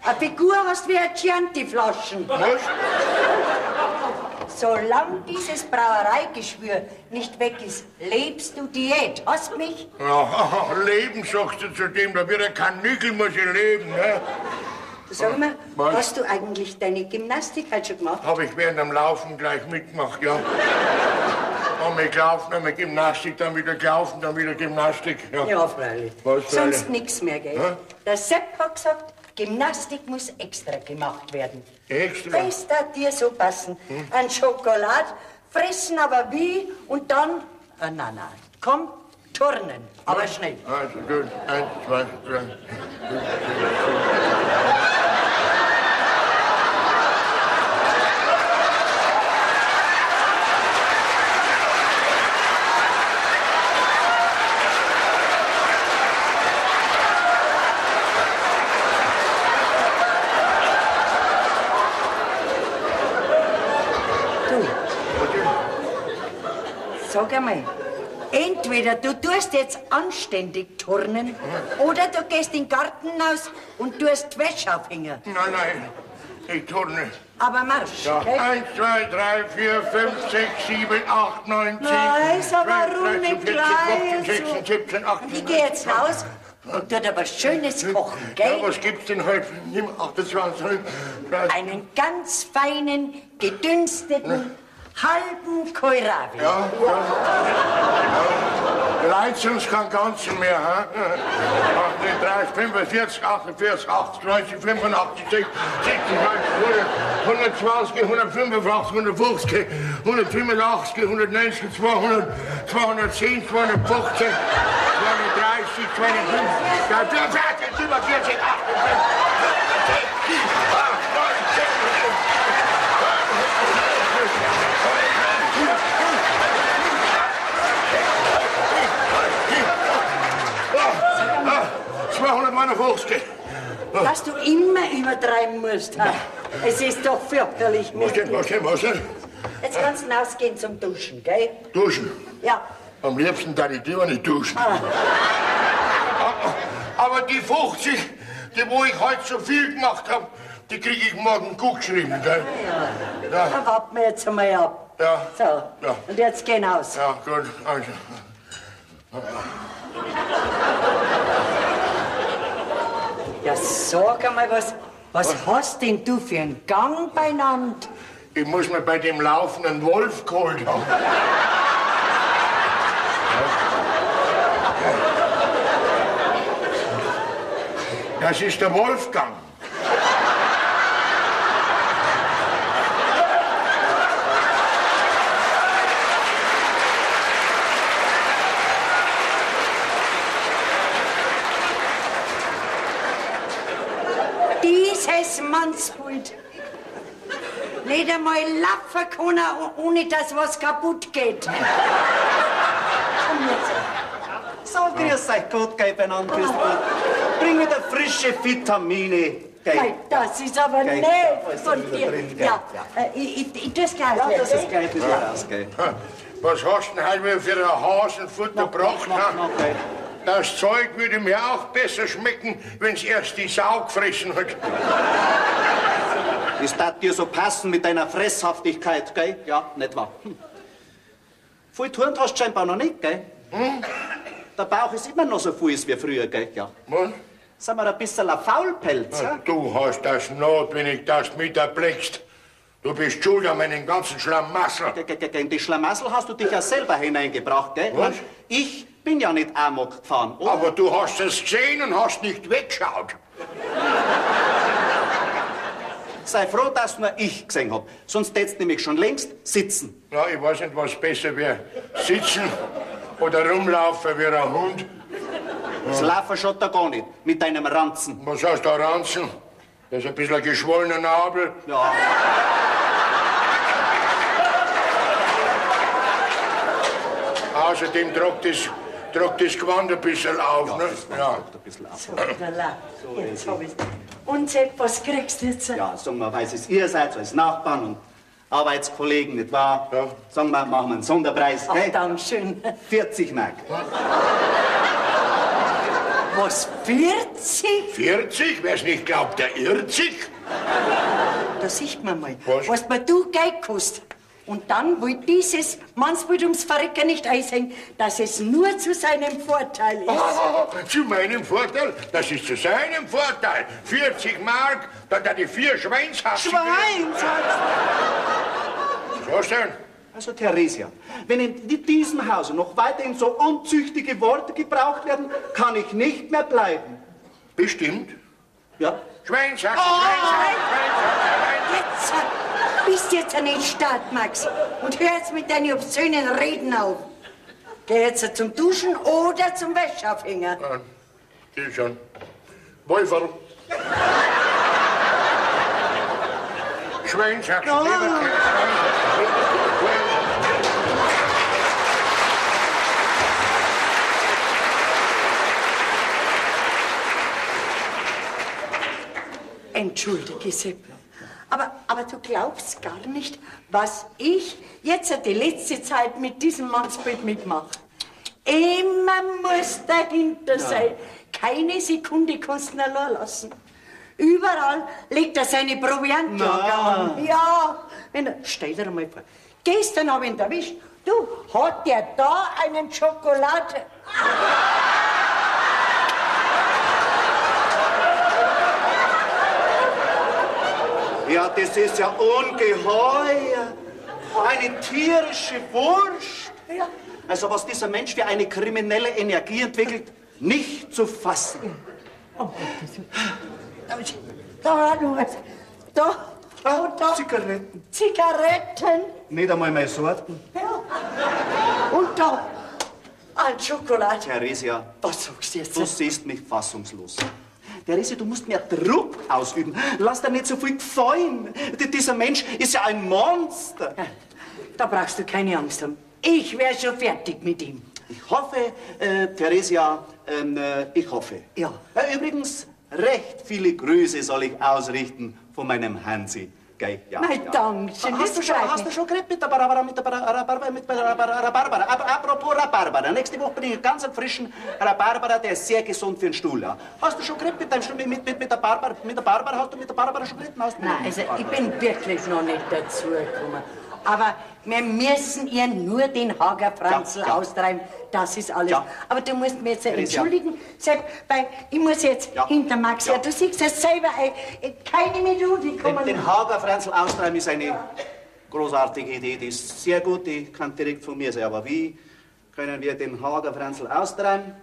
Eine Figur hast wie eine Chianti-Flaschen. Was? Solange dieses Brauereigeschwür nicht weg ist, lebst du Diät. Hast mich? Ja, leben, sagst du zu dem, da wird ja kein Nickel, muss ich leben, ne? Sag mal, Was? hast du eigentlich deine Gymnastik halt schon gemacht? Hab ich während dem Laufen gleich mitgemacht, ja. Haben wir gelaufen, haben wir Gymnastik, dann wieder gelaufen, dann wieder Gymnastik. Ja, Ja, freilich. Was, freilich? Sonst nichts mehr, gell? Hä? Der Sepp hat gesagt, Gymnastik muss extra gemacht werden. Extra? Hm? Das darf dir so passen. Ein Schokolad, fressen aber wie und dann... Ah, nein, nein, komm, turnen, aber schnell. Also gut, 1, 2, 3, 4, 5, 6, 7. Du, sag einmal, entweder du tust jetzt anständig turnen oder du gehst in den Garten raus und tust Wäsche aufhängen. Nein, nein, ich turne. Aber Marsch, Ja. gell? 1, 2, 3, 4, 5, 6, 7, 8, 9, 10. Nein, so warum 12, nicht 13, gleich 14, 15, 16, 17, 18. Ich geh jetzt raus und tu dir was Schönes kochen, gell? Ja, was gibt's denn heute? Nimm 28, 30. Einen ganz feinen, gedünsteten halben Kohlrabi. Ja, ja. Ja. Leid uns kein Ganzen mehr, hä? 38, 45, 48, 80, 90, 85, 60, 70, 90, 100, 120, 185, 150, 185, 190, 200, 210, 215, 230, 250, 240, 47, 48, 7, 8, 9, 10, 259. Dass du immer übertreiben musst. Ha? Es ist doch fürchterlich. Was denn, was denn, was denn? Jetzt kannst du hinausgehen zum Duschen, gell? Duschen? Ja. Am liebsten da ich lieber nicht duschen. Ah. Aber die 50, die wo ich heute so viel gemacht habe, die kriege ich morgen gut geschrieben, gell? Ja. Ja. Da warten wir jetzt einmal ab. Ja. So. Ja. Und jetzt geh raus. Ja, gut. Also. Ja, sag einmal, was hast denn du für einen Gang beieinander? Ich muss mir bei dem laufenden Wolf geholt haben. Das ist der Wolfgang. Dieses Mannsbild. Nicht einmal laufen können, ohne dass was kaputt geht. Komm jetzt. So, grüß euch Gott, gell, beieinander, grüß Gott. Bring wieder frische Vitamine, gell. Nein, das ist aber Gell, nett da ist von wieder dir. drin, gell. Ja, Ja. ich tu's gleich. Ja, das gell? ist gleich ein bisschen raus, gell. Was hast du denn heute wieder für ein Hasenfutter gebracht? Na, ha? na, gell. Das Zeug würde mir auch besser schmecken, wenn's erst die Sau gefressen hat. Das tat dir so passen mit deiner Fresshaftigkeit, gell? Ja, nicht wahr? Hm. Viel turnt hast du scheinbar noch nicht, gell? Hm? Der Bauch ist immer noch so voll wie früher, gell? Ja. Was? Sind wir ein bisschen ein Faulpelz, Na, hä? Du hast das notwendig, dass du mich da bleckst. Du bist schuld an meinen ganzen Schlamassel. Gell, gell, gell, in die Schlamassel hast du dich ja selber hineingebracht, gell? Was? Ich bin ja nicht Amok gefahren, oder? Aber du hast es gesehen und hast nicht weggeschaut. Sei froh, dass nur ich gesehen hab. Sonst tätst nämlich schon längst sitzen. Ja, ich weiß nicht, was besser wäre. Sitzen oder rumlaufen wie ein Hund. Das Laufen schaut da gar nicht mit deinem Ranzen. Was heißt da Ranzen? Das ist ein bisschen ein geschwollener Nabel. Ja. Außerdem tragt das Gewand ein bisschen auf. Ja, ne? das macht Ja. ein bisschen auf. So, lala. Jetzt hab ich's. Und Sepp, was kriegst du jetzt? Ja, sagen wir, weil es ihr seid, als Nachbarn und Arbeitskollegen, nicht wahr? Ja. Sagen wir, machen wir einen Sonderpreis, Ach, gell? Dankeschön. 40 Mark. Was, 40? 40? Wer's nicht glaubt, der irrt sich. Da sieht man mal, Was? was mir du Geld kostet. Und dann will dieses Mannsbild ums Verrecken nicht einsehen, dass es nur zu seinem Vorteil ist. Oh, zu meinem Vorteil? Das ist zu seinem Vorteil. 40 Mark, dann da die 4 Schweinshaxen. Schweinshaxen! Was denn? Also, Theresia, wenn in diesem Hause noch weiterhin so unzüchtige Worte gebraucht werden, kann ich nicht mehr bleiben. Bestimmt. Ja? Schweinshaxen, Schweinshaxen, Schweinshaxen. Jetzt bist jetzt nicht stark, Max. Und hör jetzt mit deinen obszönen Reden auf. Geh jetzt zum Duschen oder zum Wäscheaufhänger. Ja, geh schon. Wolferl. Schweinshaxen, Leberkäse, Schweinshaxen. Entschuldige, Sepp. Aber du glaubst gar nicht, was ich jetzt die letzte Zeit mit diesem Mannsbild mitmache. Immer muss dahinter sein. Keine Sekunde kannst du ihn allein lassen. Überall legt er seine Proviantlager an. Ja, wenn er, stell dir mal vor. Gestern hab ich ihn erwischt. Du, hat der da einen Schokolade... Ja, das ist ja ungeheuer. Eine tierische Wurst. Ja. Also was dieser Mensch für eine kriminelle Energie entwickelt, nicht zu fassen. Oh, Gottes Willen. Da war noch was. Da, Ah, und da. Zigaretten. Zigaretten. Nicht einmal meine Sorten. Ja. Und da. Ein Schokolade. Theresia, Was sagst du jetzt? du siehst mich fassungslos. Therese, du musst mehr Druck ausüben. Lass dir nicht so viel gefallen. Dieser Mensch ist ja ein Monster. Ja, da brauchst du keine Angst haben. Ich wär schon fertig mit ihm. Ich hoffe, Theresia, ich hoffe. Ja. Übrigens, recht viele Grüße soll ich ausrichten von meinem Hansi. Gell? Ja, Mei, ja. Dankeschön, Hast das du schon, freut hast du mich. schon geredet mit der Barbara, mit der Barbara, mit der Barbara? Apropos Rhabarbara, nächste Woche bringe ich ganz einen frischen Rhabarbara, der ist sehr gesund für den Stuhl. Ja. Hast du schon geredet mit deinem Stuhl, mit der Barbara, mit der Barbara, hast du mit der Barbara schon geredet? Hast du mit Nein, der also ich Barbara? bin wirklich noch nicht dazu gekommen. Aber wir müssen ihr nur den Hager Franzl Ja, ja. austreiben. Das ist alles. Ja. Aber du musst mir jetzt Theresia. entschuldigen, Sepp, weil ich muss jetzt Ja. hinter Max her. Ja. Du siehst es selber, keine Minute kommen. Den Hager Franzl austreiben ist eine großartige Idee, die ist sehr gut, die kann direkt von mir sein. Aber wie können wir den Hager Franzl austreiben?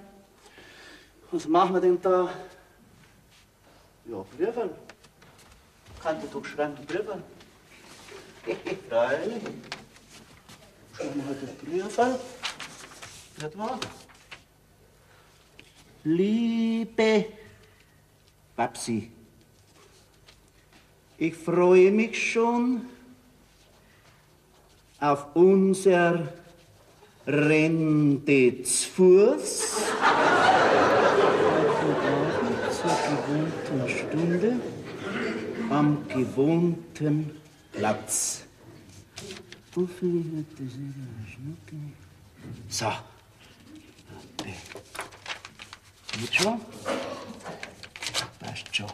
Was machen wir denn da? Ja, Brieferl. Kann ich doch schreiben, Brieferl. Freilich. Schreiben wir halt das Brieferl. Nicht wahr? Liebe Babsi, ich freue mich schon auf unser Rendezvous. Heute Abend zur gewohnten Stunde am gewohnten Platz. So. Geht schon? Passt schon.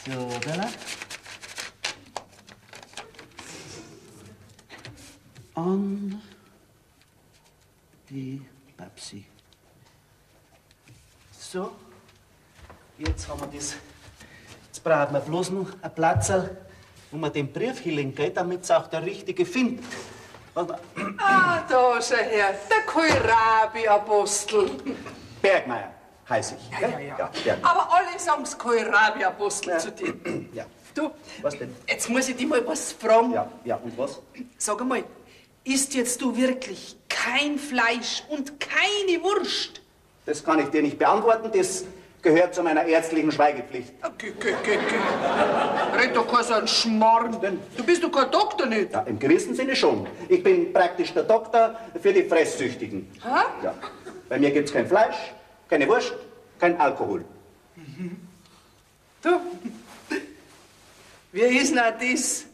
So, da. An die Babsi. So, jetzt haben wir das. Jetzt brauchen wir bloß noch ein Platzerl, wo wir den Brief hinlegen, gell, damit's auch der Richtige findet. Warte mal. Ah, da ist er her, der Kohlrabi-Apostel. Bergmeier heiße ich. Ja, gell? ja, ja. Ja, Bergmeier. Aber alle sagen's Kohlrabi-Apostel zu dir. Ja. Du, Was denn? jetzt muss ich dich mal was fragen. Ja, ja, und was? Sag einmal, isst jetzt du wirklich kein Fleisch und keine Wurst? Das kann ich dir nicht beantworten, das gehört zu meiner ärztlichen Schweigepflicht. Okay, okay, okay, okay. Red doch kein so einen Schmarrn. Denn? Du bist doch kein Doktor nicht. Ja, im gewissen Sinne schon. Ich bin praktisch der Doktor für die Fresssüchtigen. Hä? Ja. Bei mir gibt's kein Fleisch, keine Wurst, kein Alkohol. Du, wie ist denn das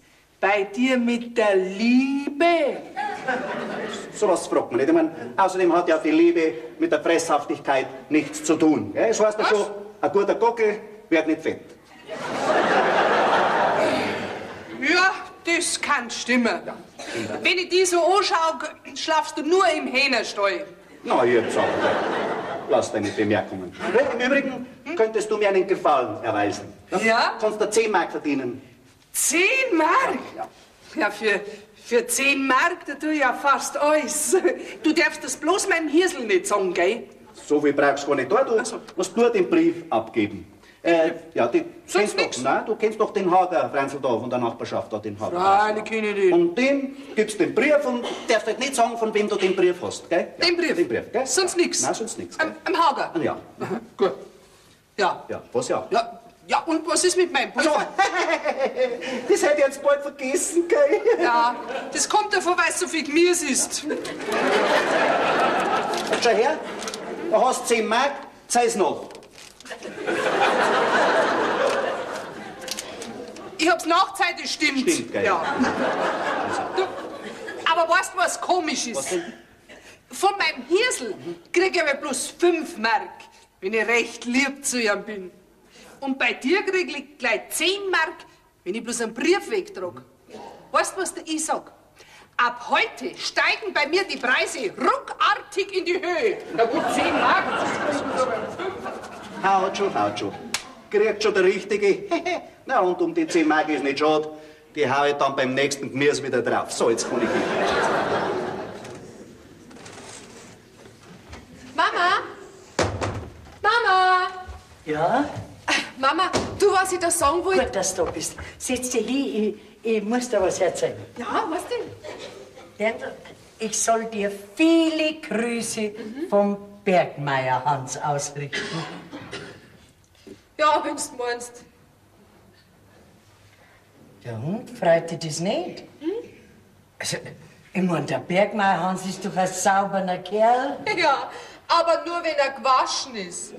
bei dir mit der Liebe? Sowas fragt man nicht. Ich mein, außerdem hat ja die Liebe mit der Fresshaftigkeit nichts zu tun. Gell? Es heißt ja Was? schon, ein guter Gockel wird nicht fett. Ja, das kann stimmen. Wenn ich dich so anschaue, schlafst du nur im Hähnerstall. Na, jetzt aber. Lass deine Bemerkungen. Im Übrigen könntest du mir einen Gefallen erweisen. Ja? Kannst du 10 Mark verdienen. 10 Mark? Ja. Ja, für 10 Mark, da tue ich ja fast alles. Du darfst das bloß meinem Hirsel nicht sagen, gell? So viel brauchst du gar nicht da. Du Ach so. musst nur den Brief abgeben. Ja, die Sonst kennst nix. doch, nein, du kennst doch den Hager, Franzl da von der Nachbarschaft, da den Hager. Freilich kenn ich den. Und dem gibst den Brief und darfst halt nicht sagen, von wem du den Brief hast, gell? Ja, Den Brief? Den Brief, gell? Sonst nix? Nein, sonst nix. Gell? Am Hager? Ja. Aha, gut. Ja. Ja, was ja? Ja, ja, und was ist mit meinem Pulver? Also, das hätte ich jetzt bald vergessen, gell? Ja, das kommt davon, weil es so viel Gemüse ist. Schau her, da hast 10 Mark, zeig's noch. Ich hab's nachzeit, das stimmt. Stimmt, gell? Ja. Du, aber weißt du, was komisch ist? Was denn? Von meinem Hirsel krieg ich aber bloß 5 Mark, wenn ich recht lieb zu ihm bin. Und bei dir krieg ich gleich 10 Mark, wenn ich bloß einen Brief wegtrag. Weißt du, was der ich sag? Ab heute steigen bei mir die Preise ruckartig in die Höhe. Na gut, 10 Mark. Das ist Haut schon, haut schon. Kriegt schon der Richtige. Na, und um die 10 Mark ist nicht schade. Die hau ich dann beim nächsten Gemüse wieder drauf. So, jetzt kann ich gehen. Mama! Mama! Ja? Mama, du, was ich da sagen wollte. Gut, dass du da bist. Setz dich hin, ich muss dir was erzählen. Ja, was denn? Berndl, ich soll dir viele Grüße vom Bergmeier Hans ausrichten. Ja, wenn's du meinst. Der Hund freut dich das nicht? Also, ich mein, der Bergmeier Hans ist doch ein sauberer Kerl. Ja, aber nur wenn er gewaschen ist.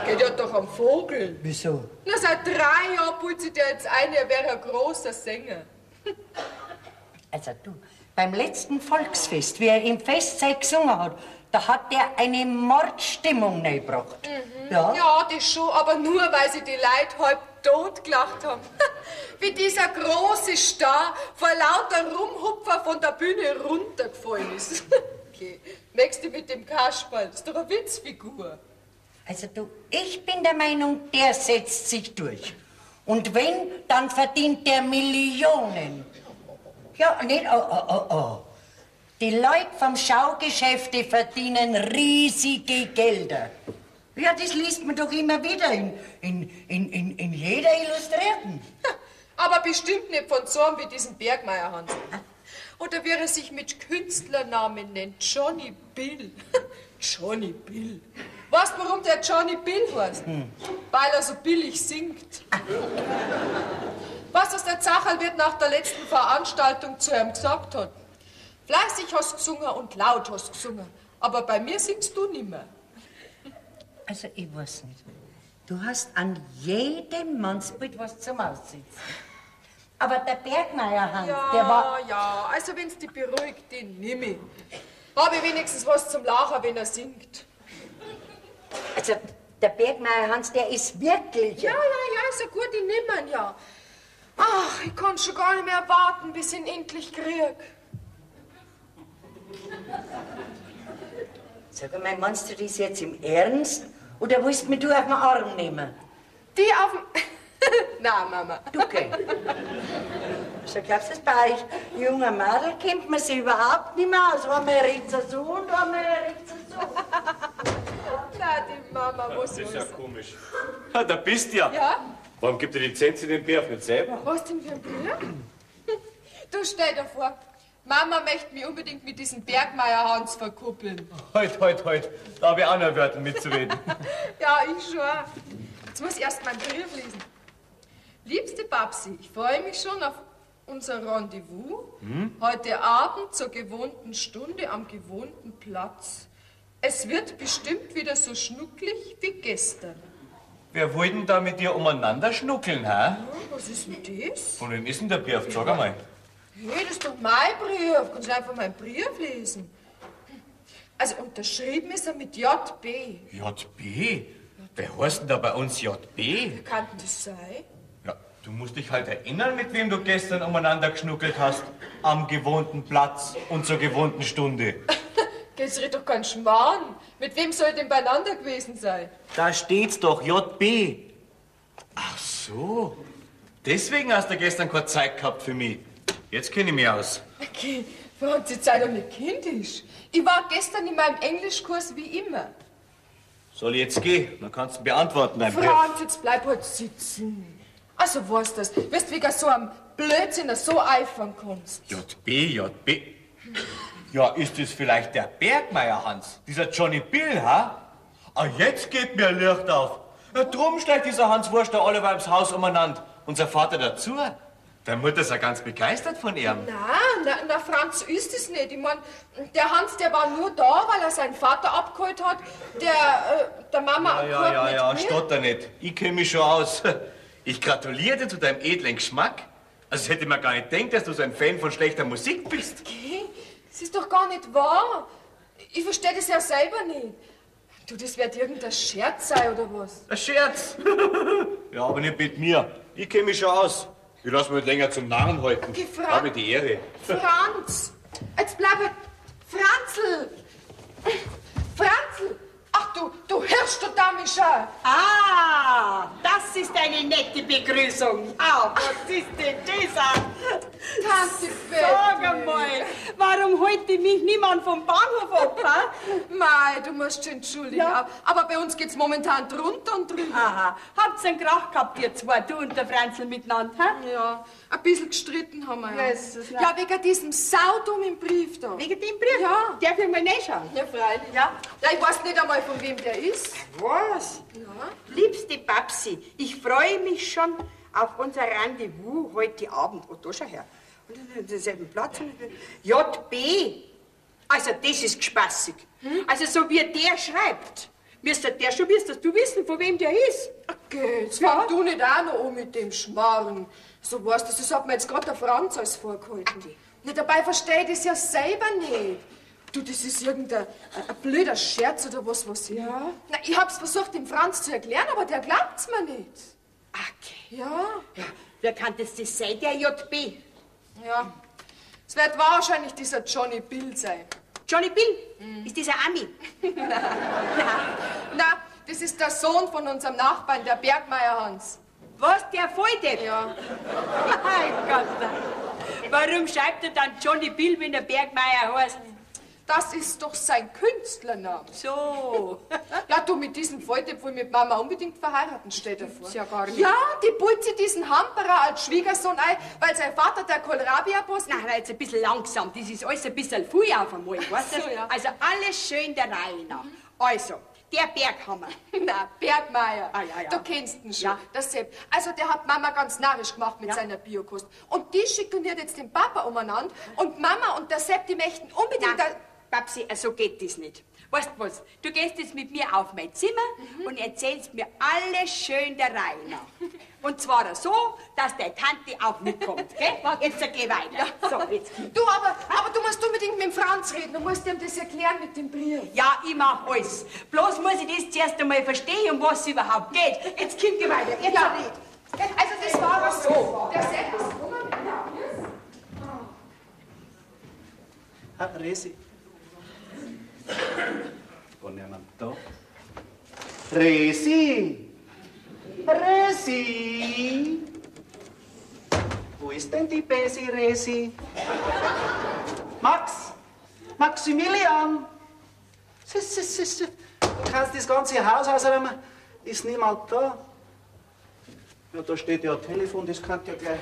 Geht ja doch am Vogel. Wieso? Na, seit 3 Jahren putzt sich der jetzt ein, er wäre ein großer Sänger. Also du, beim letzten Volksfest, wie er im Festzeit gesungen hat, da hat er eine Mordstimmung reingebracht. Mhm. Ja? Ja, das schon, aber nur, weil sie die Leute halb tot gelacht haben. Wie dieser große Star vor lauter Rumhupfer von der Bühne runtergefallen ist. Okay, möchtest du mit dem Kasperl? Das ist doch eine Witzfigur. Also du, ich bin der Meinung, der setzt sich durch. Und wenn, dann verdient der Millionen. Ja, nicht, oh, oh, oh, oh. Die Leute vom Schaugeschäft, die verdienen riesige Gelder. Ja, das liest man doch immer wieder in jeder Illustrierten. Aber bestimmt nicht von so einem wie diesem Bergmeier Hans. Oder wie er sich mit Künstlernamen nennt, Johnny Bill. Johnny Bill. Weißt du, warum der Johnny Bill heißt? Hm. Weil er so billig singt. Weißt du, was der Zacherl wird nach der letzten Veranstaltung zu ihm gesagt hat? Fleißig hast gesungen und laut hast gesungen, aber bei mir singst du nimmer. Also, ich weiß nicht. Du hast an jedem Mannsbild was zum Aussitzen. Aber der Bergmeier Hans, ja, der war... Ja, also wenn's dich beruhigt, den nimm ich. Hab ich wenigstens was zum Lachen, wenn er singt. Also, der Bergmeier Hans, der ist wirklich... Ja, ja, ja, ist ja gut, ich nimm ihn, ja. Ach, ich kann schon gar nicht mehr warten, bis ich ihn endlich krieg. Sag einmal, meinst du das jetzt im Ernst? Oder willst du mich du auf den Arm nehmen? Die auf den... Nein, Mama. Du, gell? So glaubst du, das bei euch junger Mädel kennt man sich überhaupt nicht mehr aus. Einmal redet sie so und einmal redet sie so. Na, die Mama, was Das ist ja soll's? komisch. Ha, da bist du ja. Ja? Warum gibt ihr die Zenzi den Brief nicht selber? Was denn für ein Brief? Du, stell dir vor, Mama möchte mich unbedingt mit diesem Bergmeier Hans verkuppeln. Heut, heut, heut. Da hab ich auch noch Wörter mitzureden. Ja, ich schon. Jetzt muss ich erst meinen Brief lesen. Liebste Babsi, ich freue mich schon auf unser Rendezvous. Hm? Heute Abend zur gewohnten Stunde am gewohnten Platz. Es wird bestimmt wieder so schnucklig wie gestern. Wer wollte denn da mit dir umeinander schnuckeln, hä? Oh, was ist denn das? Von wem ist denn der Brief? Sag einmal. Hey, das ist doch mein Brief. Kannst du einfach meinen Brief lesen? Also unterschrieben ist er mit JB. JB? Wer heißt denn da bei uns JB? Wie kann denn das sein? Ja, du musst dich halt erinnern, mit wem du gestern umeinander geschnuckelt hast. Am gewohnten Platz und zur gewohnten Stunde. Geht's dir doch kein Schmarrn. Mit wem soll denn beieinander gewesen sein? Da steht's doch, JB. Ach so. Deswegen hast du gestern keine Zeit gehabt für mich. Jetzt kenne ich mich aus. Okay, Franz, jetzt sei doch nicht kindisch. Ich war gestern in meinem Englischkurs wie immer. Soll ich jetzt gehen? Dann kannst du beantworten, dein Brief. Franz, jetzt bleib halt sitzen. Also weißt das, wirst wegen so einem Blödsinn so eifern kannst. JB, JB. Ja, ist das vielleicht der Bergmeier Hans? Dieser Johnny Bill, ha? Ah, jetzt geht mir Licht auf. Ja, drum schleicht dieser Hans Wurst da alle beim Haus umeinander. Unser Vater dazu. Deine Mutter ist ja ganz begeistert von ihm. Na, na, na, Franz, so ist es nicht. Ich mein, der Hans, der war nur da, weil er seinen Vater abgeholt hat, der Mama Ja, ja, abgeholt ja, mit ja, mir. stotter nicht. Ich kenn mich schon aus. Ich gratuliere dir zu deinem edlen Geschmack. Also, es hätte mir gar nicht gedacht, dass du so ein Fan von schlechter Musik bist. Okay, das ist doch gar nicht wahr. Ich verstehe das ja selber nicht. Du, das wird irgendein Scherz sein, oder was? Ein Scherz. Ja, aber nicht mit mir. Ich kenn mich schon aus. Ich lass mich nicht länger zum Narren halten. Okay, Franz. Habe die Ehre. Franz! Jetzt bleib halt. Franzl! Franzl! Ach du, du Hirsch, du Damischer! Ah, das ist eine nette Begrüßung. Ah, was ist denn das? Tante Betty. Sag einmal, warum holt die mich niemand vom Bahnhof ab? Ha? Mei, du musst dich entschuldigen. Ja. Aber bei uns geht's momentan drunter und drüber. Aha, habt's einen Krach gehabt, ihr zwei, du und der Franzl miteinander, ha? Ja, ein bisschen gestritten haben wir ja. Jesus, na. ja, wegen diesem saudummen Brief da. Wegen dem Brief? Ja. Darf ich mal reinschauen? Ja, freilich. Ja. Ja, ich weiß nicht einmal, von wem der ist. Was? Ja. Liebste Babsi, ich freue mich schon auf unser Rendezvous heute Abend. Oh, da schau her. Und dann denselben Platz. JB. Also, das ist gespassig. Also, so wie der schreibt, müsste der schon müsstest du wissen, von wem der ist. Okay, jetzt fang du nicht auch noch an mit dem Schmarrn. So weißt du, das hat mir jetzt gerade der Franz alles vorgehalten. Na, dabei verstehe ich das ja selber nicht. Du, das ist irgendein ein blöder Scherz oder was weiß ich. Ja. Na, ich hab's versucht, dem Franz zu erklären, aber der glaubt's mir nicht. Okay. Ja, Ja, wer kann das, das sein, der JB? ja. Es wird wahrscheinlich dieser Johnny Bill sein. Johnny Bill? Ist dieser Ami? Na, das ist der Sohn von unserem Nachbarn, der Bergmeier Hans. Was, der Volldepp? Ja. Mein Gott. Warum schreibt er dann Johnny Bill, wenn er Bergmeier heißt? Das ist doch sein Künstlername. So. Ja, du, mit diesem Volldepp will mit Mama unbedingt verheiraten, steht er vor. ja gar nicht. Ja, die pult sich diesen Hamperer als Schwiegersohn ein, weil sein Vater der Kohlrabi-Apostel... Na, jetzt ein bisschen langsam. Das ist alles ein bisschen viel auf einmal, weißt du? So, ja. Also alles schön der Reihe nach. Also, der Berghammer. Na, Bergmeier. Ah, ja, ja. Du kennst ihn schon, Ja. der Sepp. Also, der hat Mama ganz narrisch gemacht mit Ja. seiner Biokost. Und die schikaniert jetzt den Papa umeinander. Und Mama und der Sepp, die möchten unbedingt... Na, Babsi, so geht das nicht. Weißt du was? Du gehst jetzt mit mir auf mein Zimmer und erzählst mir alles schön der Reihe nach. Und zwar so, dass deine Tante auch mitkommt, gell? Jetzt geh weiter. So, jetzt. Du, aber du musst unbedingt mit dem Franz reden. Du musst ihm das erklären mit dem Brief. Ja, ich mach alles. Bloß muss ich das zuerst einmal verstehen, um was es überhaupt geht. Jetzt komm, geh weiter. Jetzt Ja. red. Also, das war aber so. Der Sepp ist gekommen. Ja, Ah, Resi. War niemand da? Resi! Resi! Wo ist denn die Besi, Resi? Max! Maximilian! Du kannst das ganze Haus ausräumen. Ist niemand da? Ja, da steht ja ein Telefon, das kann ja gleich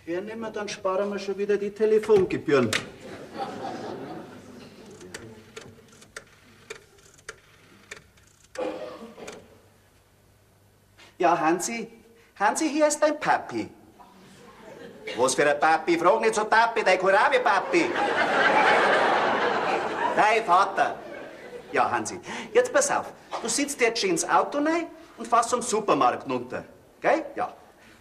hernehmen, dann sparen wir schon wieder die Telefongebühren. Ja, Hansi. Hansi, hier ist dein Papi. Was für ein Papi? Frag nicht so Papi, dein Kohlrabi-Papi. Dein Vater. Ja, Hansi, jetzt pass auf. Du sitzt jetzt schön ins Auto rein und fährst zum Supermarkt runter. Gell? Ja.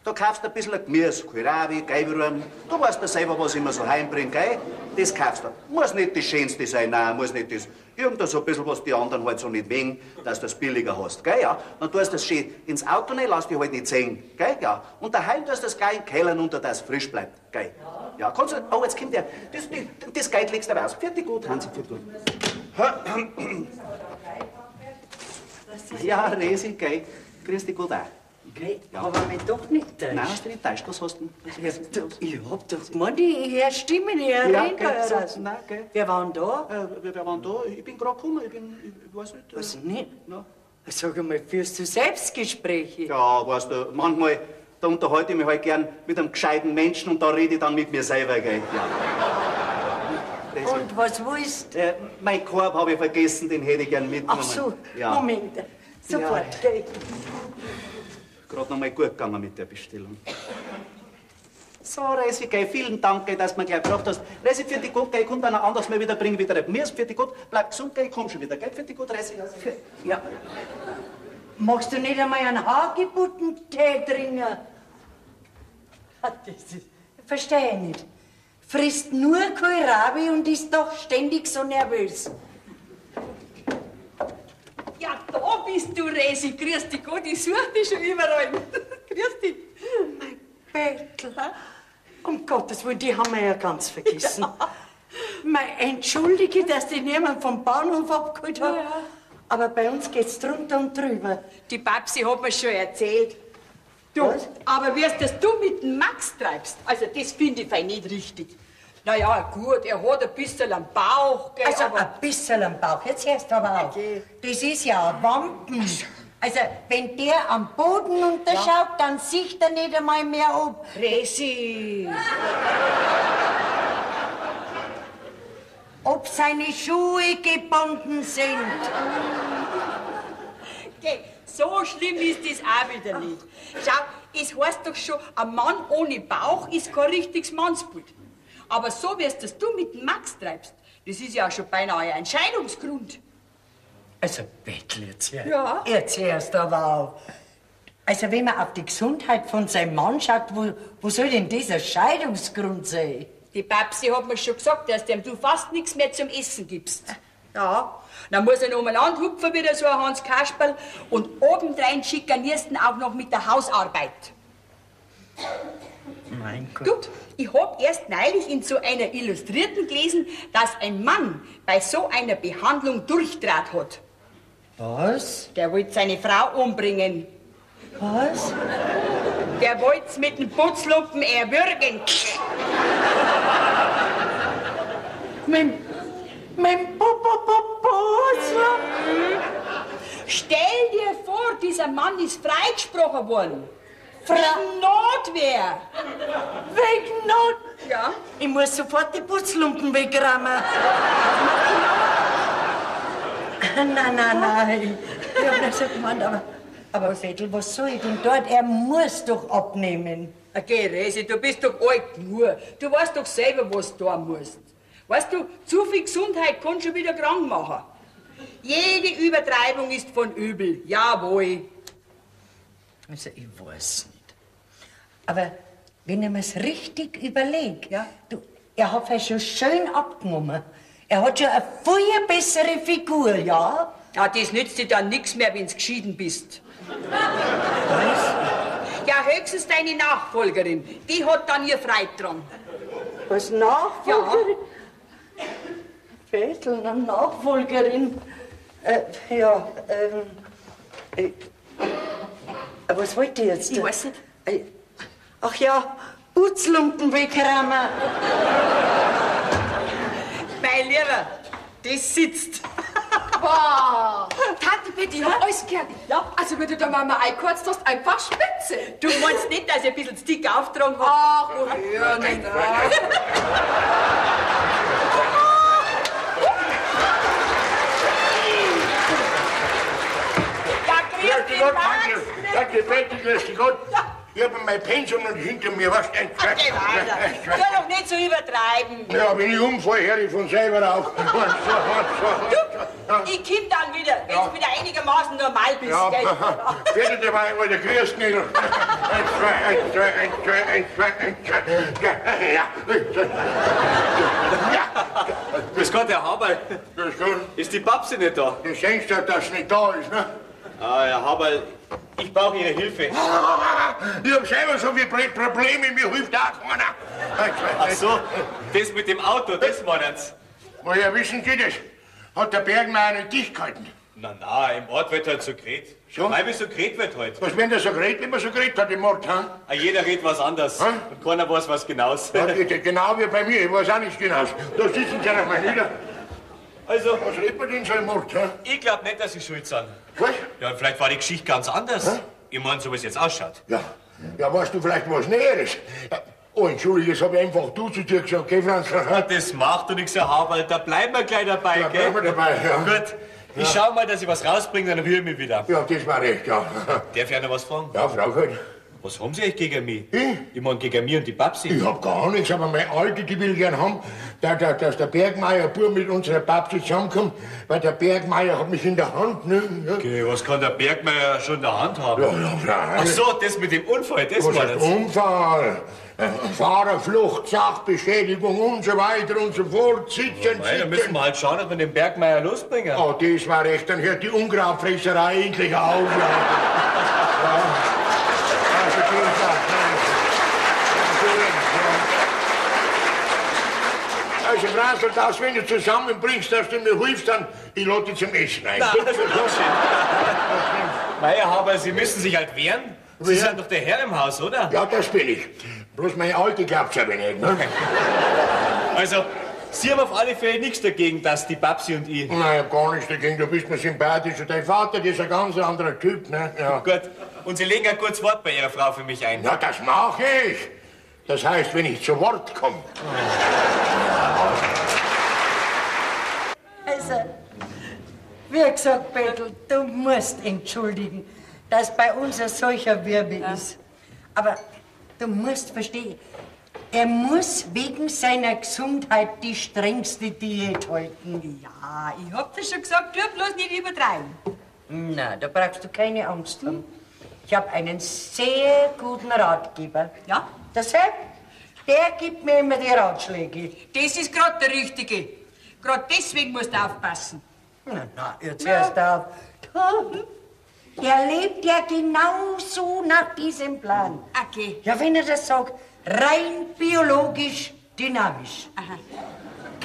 Da kaufst du ein bisschen Gemüse, Kohlrabi, Gelbrühren. Du weißt ja selber, was ich immer so heimbringe, gell? Das kaufst du. Muss nicht das Schönste sein, nein, muss nicht das. Irgend so ein bisschen, was die anderen halt so nicht mögen, dass du das billiger hast, gell? Ja. Dann tust du das schön ins Auto rein, lass dich halt nicht sehen, gell? Ja. Und daheim tust du das gleich in den Keller runter, dass es frisch bleibt, gell? Ja, kannst du. Oh, jetzt kommt der. Das Geld legst du aber aus. Fertig gut, Hansi, fertig gut. Ja, Resi, gell. Grüß dich gut auch. Okay, Ja. aber mich doch nicht täuscht. Nein, hast du nicht täuscht. Was hast du denn? Was ist denn los? Ich hab doch gemeint, ich hör Stimmen, ich hör Ja, reden gell, so, heraus. nein, gell. Wer war denn da? Wer war denn da? Ich bin gerade gekommen. Ich bin, ich weiß nicht. Was nicht? Ja. Sag einmal, führst du Selbstgespräche? Ja, weißt du, manchmal, da unterhalte ich mich halt gern mit einem gescheiten Menschen und da rede ich dann mit mir selber, gell. Ja. Resi. Und was willst du? Mein Korb habe ich vergessen, den hätte ich gern mitgenommen. Ach so, ja. Moment. Sofort, Ja. gell. Gerade noch mal gut gegangen mit der Bestellung. So, Resi, gell, vielen Dank, gell, dass du mir gleich gebracht hast. Resi, für die gut, gell, ich komm dann ein anderes Mal wieder, bring wieder ein Gemüse, für die gut, bleib gesund, gell, ich komm schon wieder, gell, für die gut, Resi. Ja. Magst du nicht einmal einen Hagebuttentee trinken? Ah, Das ist, verstehe ich nicht. Frisst nur Kohlrabi und ist doch ständig so nervös. Ja, da bist du, Resi. Grüß dich Gott, ich such dich schon überall. Grüß dich. Bettel. Um Gottes Willen, die haben wir ja ganz vergessen. Mei, entschuldige, dass dich niemand vom Bahnhof abgeholt hat. Ja. Aber bei uns geht's drunter und drüber. Die Babsi hat mir schon erzählt. Du, Was? aber wie es das du mit dem Max treibst, also das finde ich fein nicht richtig. Na ja, gut, er hat ein bisschen am Bauch, gell, Also aber ein bisschen am Bauch. Jetzt hörst du aber auf. Okay. Das ist ja ein Wampen. Also, wenn der am Boden unterschaut, dann sieht er nicht einmal mehr ob. Resi. Ob seine Schuhe gebunden sind. Geh, so schlimm ist das auch wieder nicht. Schau, es heißt doch schon, ein Mann ohne Bauch ist kein richtiges Mannsbild. Aber so, wie es das du mit dem Max treibst, das ist ja auch schon beinahe ein Scheidungsgrund. Also, Bettel, jetzt hör. Ja. Jetzt hörst du aber auf. Also, wenn man auf die Gesundheit von seinem Mann schaut, wo soll denn dieser Scheidungsgrund sein? Die Babsi hat mir schon gesagt, dass dem du fast nichts mehr zum Essen gibst. Ja. Dann muss er noch umeinander hupfen wieder so ein Hans Kasperl und obendrein schikanierst ihn auch noch mit der Hausarbeit. Mein Gott. Du, ich hab erst neulich in so einer Illustrierten gelesen, dass ein Mann bei so einer Behandlung Durchdraht hat. Was? Der wollte seine Frau umbringen. Was? Der wollt's mit dem Putzlumpen erwürgen. Mit Putzlumpen? Stell dir vor, dieser Mann ist freigesprochen worden. Wegen Notwehr. Wegen Not. Ja. Ich muss sofort die Putzlumpen wegräumen. Nein, nein, nein. Ich hab nicht so gemeint, aber Vettel, was soll ich denn dort? Er muss doch abnehmen. Okay, Resi, du bist doch alt genug. Du weißt doch selber, was du tun musst. Weißt du, zu viel Gesundheit kann schon wieder krank machen. Jede Übertreibung ist von übel. Jawohl. Also, ich weiß nicht. Aber wenn ich mir's richtig überleg, Ja? du, er hat ja schon schön abgenommen. Er hat schon eine viel bessere Figur, ja? Ja, das nützt dir dann nichts mehr, wenn's geschieden bist. Was? Ja, höchstens deine Nachfolgerin. Die hat dann ihr Freit dran. Was, Nachfolgerin? Ja. Vettel, eine Nachfolgerin. Ja, was wollt ihr jetzt? Ich weiß nicht. Ach ja, Putzlumpen wegräumen. Mein Lieber, das sitzt. Boah! Tante Betty, ich hab alles gehört. Ja. Also, wenn du der Mama eingekürzt hast, einfach spitze. Du meinst nicht, dass ich ein bisschen zu dick aufgetragen hab? Ach, woher? Nein, nein. Ja, grüß dich, Gott, Max. danke. Danke, Betty, grüß dich Gott. Ich habe mein Pensum noch hinter mir. Was? Geh weiter. Tu doch nicht so übertreiben. Ja, wenn ich umfalle, höre ich von selber auf. Du, ich komm dann wieder, wenn du wieder einigermaßen normal bist. Ja, gell? fertig dabei, Alter, grüß dich. 1, 2, 1, 2, 1, 2, 1, 2, 1, 2. Ja. Ja. Grüß Gott, Herr Haberl. Grüß Gott. Ist die Babsi nicht da? Du denkst ja, dass sie nicht da ist, ne? Ah, Herr Haberl, ich brauche Ihre Hilfe. Ich hab selber so viele Probleme, mir hilft auch keiner. Ach so, das mit dem Auto, das meinen Sie. Woher wissen Sie das? Hat der Bergmeier nicht dicht gehalten? Na, na, im Ort wird halt so geredet. So? Weil wie so geredet wird halt. Was wird da so geredet, wenn man so geredet hat im Ort, hm? Ah, jeder redet was anders. Hm? Und keiner weiß was genaues. Ja, geht genau wie bei mir, ich weiß auch nichts genau. Da sitzen sie noch mal nieder. Also, Was redet man denn so im Ort, hm? ich glaub nicht, dass Sie schuld sind. Was? Ja, und vielleicht war die Geschichte ganz anders. Ich mein, so wie es jetzt ausschaut. Ja, ja, weißt du vielleicht was Näheres? Ja, oh, Entschuldige, jetzt hab ich einfach du zu dir gesagt, gell, Franz? Das macht doch nichts, Herr Haberl. Da bleiben wir gleich dabei, Ja, gell? bleiben wir dabei, ja. Gut. Ich schau mal, dass ich was rausbringe, dann rühre ich mich wieder. Ja, das war recht, ja. Darf ich auch noch was fragen? Ja, Frau halt. Was haben Sie eigentlich gegen mich? Ich? Ich mein, gegen mich und die Babsi. Ich hab gar nichts, aber meine Alte, die will gern haben, dass der Bergmeier Bub mit unserer Babsi zusammenkommt, weil der Bergmeier hat mich in der Hand, ne? Ja, Okay, was kann der Bergmeier schon in der Hand haben? ja, ja Ach freilich. so, das mit dem Unfall, das Was war heißt das. Unfall, Fahrerflucht, Sachbeschädigung und so weiter und so fort. Sitzen, Mei, da müssen sitzen. wir halt schauen, dass wir den Bergmeier losbringen. Oh, das war recht, dann hört die Unkrautfresserei endlich auf. Ja. Ja. Also, das war- Ja, Also, Franzl, das, wenn du zusammenbringst, dass du mir hilfst, dann ich lade dich zum Essen ein. Na, das ist schön. Mei, aber Sie müssen sich halt wehren. Sie sind doch der Herr im Haus, oder? Ja, das bin ich. Bloß meine Alte glaubt's aber nicht, ne? Also, Sie haben auf alle Fälle nichts dagegen, dass die Babsi und ich... Nein, ich hab gar nichts dagegen. Du bist mir sympathisch. Und dein Vater, der ist ein ganz anderer Typ, ne? Ja. Gut. Und Sie legen ein kurzes Wort bei Ihrer Frau für mich ein. Na, das mache ich. Das heißt, wenn ich zu Wort komme. Also, wie gesagt, Bettel, du musst entschuldigen, dass bei uns ein solcher Wirbel ist. Aber du musst verstehen, er muss wegen seiner Gesundheit die strengste Diät halten. Ja, ich hab dir schon gesagt, du bloß nicht übertreiben. Na, da brauchst du keine Angst haben. Ich habe einen sehr guten Ratgeber. Ja? Der Sepp, der gibt mir immer die Ratschläge. Das ist grad der Richtige. Grad deswegen musst du aufpassen. Na, na, jetzt hörst du auf. Der lebt ja genauso nach diesem Plan. Okay. Ja, wenn er das sagt, rein biologisch dynamisch. Aha.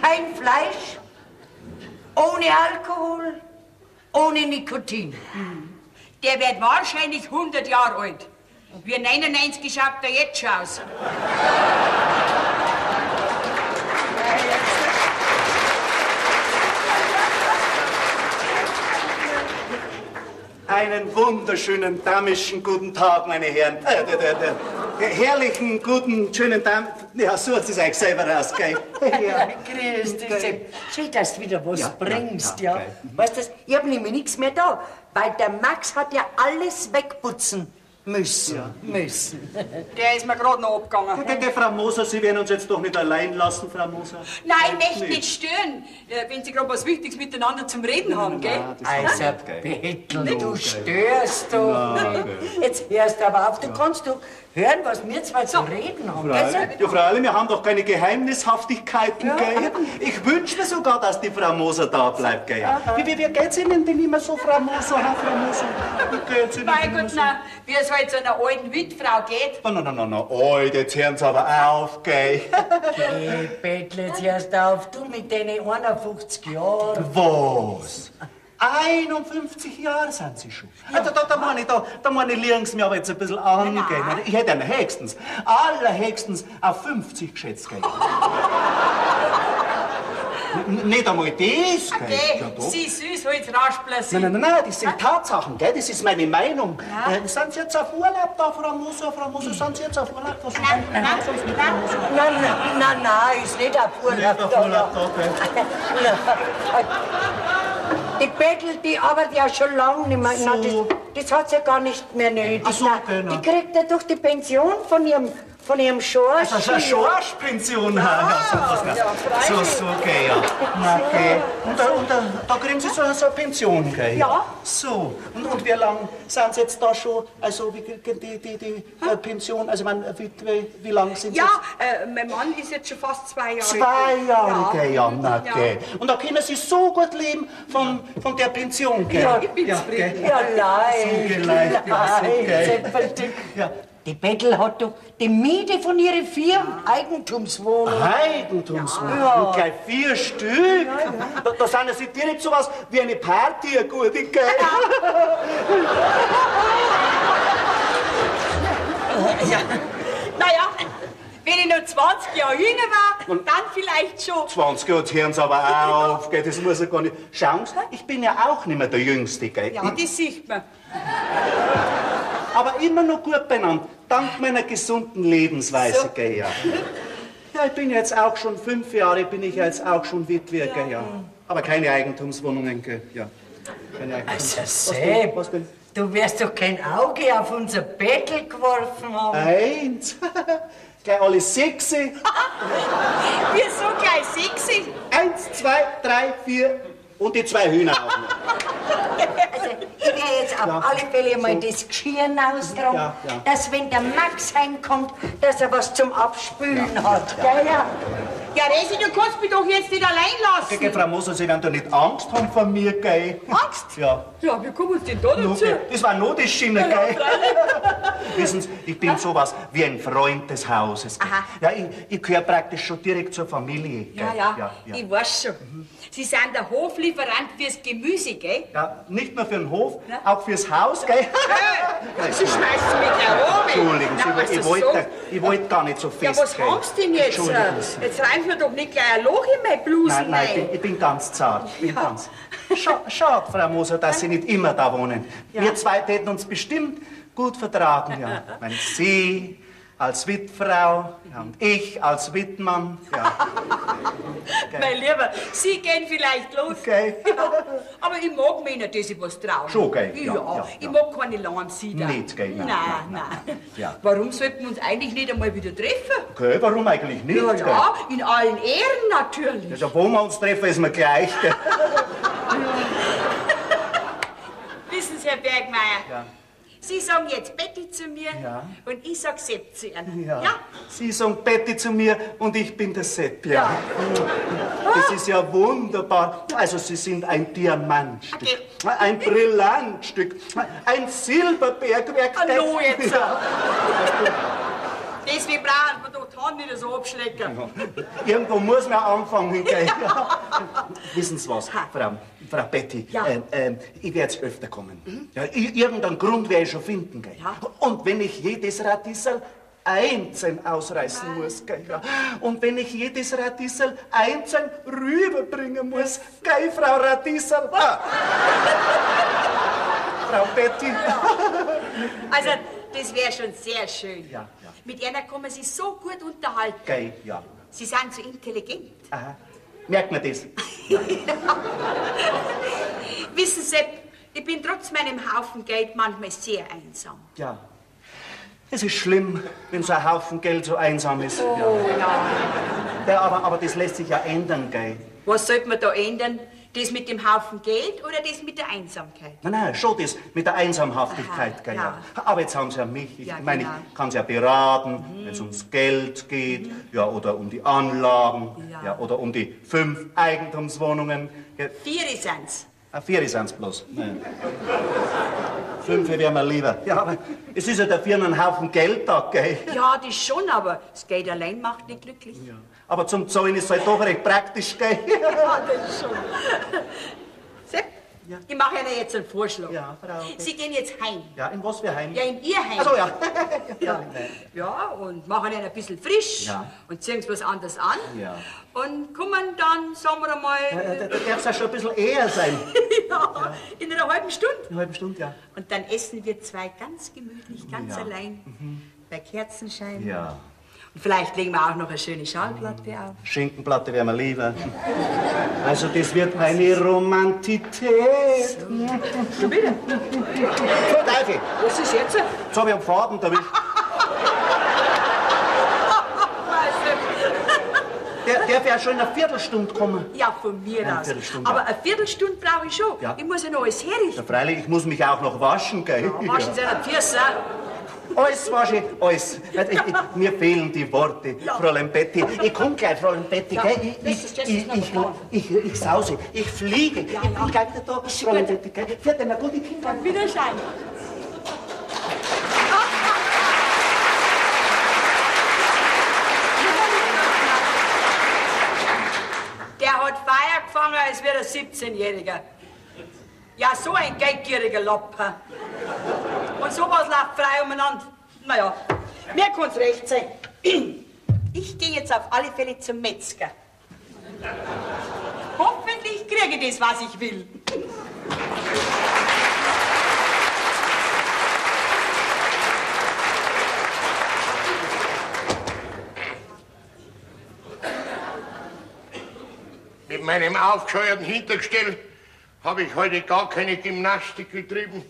Kein Fleisch, ohne Alkohol, ohne Nikotin. Der wird wahrscheinlich 100 Jahre alt. Wie 99 schaut der jetzt schon aus. Einen wunderschönen damischen guten Tag, meine Herren. Herrlichen, guten, schönen Dam... Ja, sucht es euch selber raus, gell? Ja. Grüß dich, Sepp. Schön, dass du wieder was Ja, bringst, ja, ja. ja, Weißt du, ich hab nämlich nichts mehr da, weil der Max hat ja alles wegputzen müssen. Müssen. Der ist mir grad noch abgegangen. Der Frau Moser, Sie werden uns jetzt doch nicht allein lassen, Frau Moser. Nein, ich möchte nicht stören, wenn Sie grad was Wichtiges miteinander zum Reden haben, gell? Also, Bettel, du störst doch. Jetzt hörst du aber auf, du kannst doch hören, was wir zwei zu reden haben. gell, Sepp? Ja, freilich, wir haben doch keine Geheimnishaftigkeiten, gell? Ich wünsche mir sogar, dass die Frau Moser da bleibt, gell? Wie geht's Ihnen denn immer so, Frau Moser, ha, Frau Moser? Wie geht's Ihnen Mein denn immer Gott, so? na, wie es halt so einer alten Witfrau geht. Na, na, na, na, na, alt, jetzt hören Sie aber auf, gell? Geh, Bettel, jetzt hörst du auf, du mit deinen 51 Jahren. Was? 51 Jahre sind Sie schon. Also, da meine ich, da meine ich, liegen Sie mir aber jetzt ein bisschen an, gell? Ich hätte einen höchstens, allerhöchstens auf 50 geschätzt, gell? Nicht einmal das, gell? Okay, Ja, doch. sie süß halt raspler Nein, sind. nein, nein, nein, das sind Tatsachen, gell? Das ist meine Meinung. Sind Sie jetzt auf Urlaub da, Frau Moser? Frau Moser, sind Sie jetzt auf Urlaub da? Nein, nein, nein, Nein, nein, nein, nein, ist nicht auf Urlaub Nicht auf da. Urlaub da, gell? Nein. Die Bettel, die arbeitet ja schon lange nicht mehr. So. Nein, das hat sie ja gar nicht mehr nötig. Ach so, Nein, genau. Die kriegt ja doch die Pension von ihrem Schorsch. Das ist eine Schorschpension, ja, ja, so, ja, so, so, okay, ja. Na, okay. Und da kriegen Sie so eine Pension, gell? Ja. So, und wie lange sind Sie jetzt da schon, also wie, die Pension, also ich meine, wie lange sind Sie Ja, jetzt? mein Mann ist jetzt schon fast 2 Jahre. 2 Jahre, Ja. gell, ja, na, Ja. gell. Und da können Sie so gut leben von der Pension, gell? Ja, ich bin zufrieden. gell. Ja, leicht. So leicht, ja, so gell. selbstverständlich. Ja. Die Bettel hat doch die Miete von ihren 4 Eigentumswohnungen. Eigentumswohnung. Ja. Und gleich 4 Stück. Da sind ja sie direkt sowas wie eine Party, eine gute, gell? Ja. Naja, wenn ich noch 20 Jahre jünger war, dann vielleicht schon. 20 Jahre, jetzt hören Sie aber auf, gell? Das muss ja gar nicht. Schauen Sie, ich bin ja auch nicht mehr der Jüngste, gell? Ja, das sieht man. Aber immer noch gut benannt, dank meiner gesunden Lebensweise, So. gell, ja. Ja, ich bin jetzt auch schon 5 Jahre, bin ich ja jetzt auch schon Witwer, gell, ja. Aber keine Eigentumswohnungen, gell, ja. Keine Also, Eigentumswohnungen. Sepp, Was denn? du wirst doch kein Auge auf unser Bettel geworfen haben. Eins. Gleich alle 6. Wieso gleich 6? 1, 2, 3, 4 und die 2 Hühner auch noch. Also, ich werde jetzt auf alle Fälle mal das Geschirr austragen, Ja, ja. dass wenn der Max heimkommt, dass er was zum Abspülen hat. Ja, ja. Ja, Resi, du kannst mich doch jetzt nicht allein lassen. Okay, Frau Moser, Sie werden doch nicht Angst haben vor mir, gell? Angst? Ja. Ja, wie kommen Sie denn da dazu? Das war nur das Schiene, gell? Wissen Sie, ich bin sowas wie ein Freund des Hauses. Gell? Aha. Ja, ich gehöre praktisch schon direkt zur Familie. Gell? Ja, ja, ich weiß schon. Sie sind der Hoflieferant fürs Gemüse, gell? Ja, nicht nur für den Hof, auch fürs Haus, gell? Sie schmeißen mich gleich um. Entschuldigen Sie, Na, was das ich wollte gar nicht so fest. Ja, was gell? haben Sie denn jetzt? Entschuldigen Sie. Jetzt reimt mir doch nicht gleich ein Loch in meine Bluse Nein, nein, rein. ich bin ganz zart. Ich bin ganz. Schade, Frau Moser, dass Sie nicht immer da wohnen. Ja. Wir zwei täten uns bestimmt gut vertragen, ja. Ich meine, Sie als Witfrau, ja, und ich als Wittmann, ja. Mein Lieber, Sie gehen vielleicht los. Okay. Ja, aber ich mag Männer, die sich was trauen. Schon, gell? Ja, Ja, ja, ich ja. mag keine Lahmsieder. Nicht, gell? Nein, Nein, nein. Ja. Warum sollten wir uns eigentlich nicht einmal wieder treffen? Okay, warum eigentlich nicht? Ja, gell? ja, in allen Ehren natürlich. Also, wo wir uns treffen, ist mir gleich. Gell? Wissen Sie, Herr Bergmeier, Ja. Sie sagen jetzt Betty zu mir Ja. und ich sag Sepp zu Ihnen. Ja. Sie sagen Betty zu mir und ich bin der Sepp, ja. Das ist ja wunderbar. Also Sie sind ein Diamantstück, Okay. ein Brillantstück, ein Silberbergwerk. Hallo jetzt. Ja. Deswegen brauchen wir doch die Hand nicht so abschlecken. Irgendwo muss man anfangen, gell? Ja. Wissen Sie was, Frau Betty? Ja. Ich werde jetzt öfter kommen. Ja, irgendeinen Grund werde ich schon finden, gell? Ja. Und wenn ich jedes Radissel einzeln ausreißen muss, gell? Ja. Und wenn ich jedes Radissel einzeln rüberbringen muss, gell, Frau Radissel? Ah. Frau Betty. Also, das wäre schon sehr schön. Ja, ja. Mit einer kann man sich so gut unterhalten. Gell, ja. Sie sind so intelligent. Aha. Merkt man das? Wissen Sie, ich bin trotz meinem Haufen Geld manchmal sehr einsam. Ja. Es ist schlimm, wenn so ein Haufen Geld so einsam ist. Oh ja. Ja, aber das lässt sich ja ändern, gell? Was sollte man da ändern? Das mit dem Haufen Geld oder das mit der Einsamkeit? Nein, nein, schon das mit der Einsamhaftigkeit, Aha, gell? ja. Ja. Aber jetzt haben Sie ja mich. Ich Ja, meine, genau. ich kann Sie ja beraten, wenn es ums Geld geht, ja, oder um die Anlagen, Ja. ja. oder um die 5 Eigentumswohnungen. Gell? 4 sind's. Ah, 4 sind's bloß. Nein. 5 wären mir lieber. Ja, aber es ist ja dafür ein Haufen Geld da, gell? Ja, das schon, aber das Geld allein macht nicht glücklich. Ja. Aber zum Zahlen ist es halt doch recht praktisch, gell? Ja, das schon. Sepp, ich mache Ihnen jetzt einen Vorschlag. Ja, Frau. Sie gehen jetzt heim. Ja, in was für Heim? Ja, in Ihr Heim. Ach so, ja. Ja. Ja, und machen ihn ein bisschen frisch Ja. und ziehen was anderes an. Ja. Und kommen dann, sagen wir einmal, Da darf es ja schon ein bisschen eher sein. ja, in einer halben Stunde. Eine halbe Stunde, ja. Und dann essen wir zwei ganz gemütlich, ganz Ja. Mhm. allein, bei Kerzenschein. Ja. Und vielleicht legen wir auch noch eine schöne Schallplatte auf. Schinkenplatte wäre mir lieber. Also das wird eine Romantität. Schon wieder? So, Teufel, Was ist jetzt? jetzt hab ich einen Faden erwischt. Der darf ja schon in einer Viertelstunde kommen. Ja, von mir Eine aus. Viertelstunde, Aber ja. eine Viertelstunde brauche ich schon. Ja. Ich muss ja noch alles herrichten. Ja, freilich, ich muss mich auch noch waschen, gell? Ja, waschen Sie ja. die Füße. Alles wasche ich, alles. Mir fehlen die Worte, Ja. Fräulein Betty. Ich komm gleich, Fräulein Betty, Ja. gell? Ich sause, ich fliege. Ja, ich bin ja. gleich wieder da, Fräulein Betty, gell? Für deine gute Kinder. Wiederschauen. Der hat Feuer gefangen, als wäre er 17-Jähriger. Ja, so ein geldgieriger Lapper. Und sowas läuft frei umeinander. Naja, mir kann's recht sein. Ich gehe jetzt auf alle Fälle zum Metzger. Hoffentlich kriege ich das, was ich will. Mit meinem aufgescheuerten Hintergestell habe ich heute gar keine Gymnastik getrieben.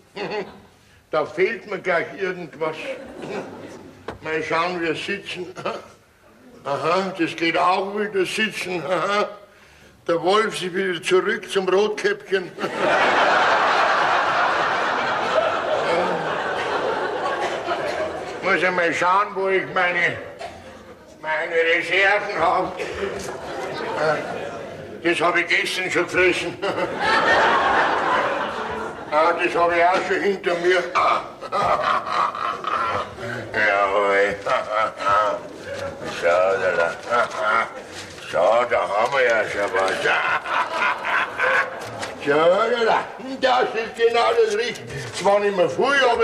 Da fehlt mir gleich irgendwas. Mal schauen, wir sitzen. Aha, das geht auch wieder sitzen. Aha. Der Wolf ist wieder zurück zum Rotkäppchen. Ja. Muss ich mal schauen, wo ich meine Meine Reserven habe. Das habe ich gestern schon gefressen. Ah, das habe ich auch schon hinter mir. Jawohl. So, da. So, da haben wir ja schon was. So, da. Das ist genau das Richtige. Zwar nicht mehr früh, aber...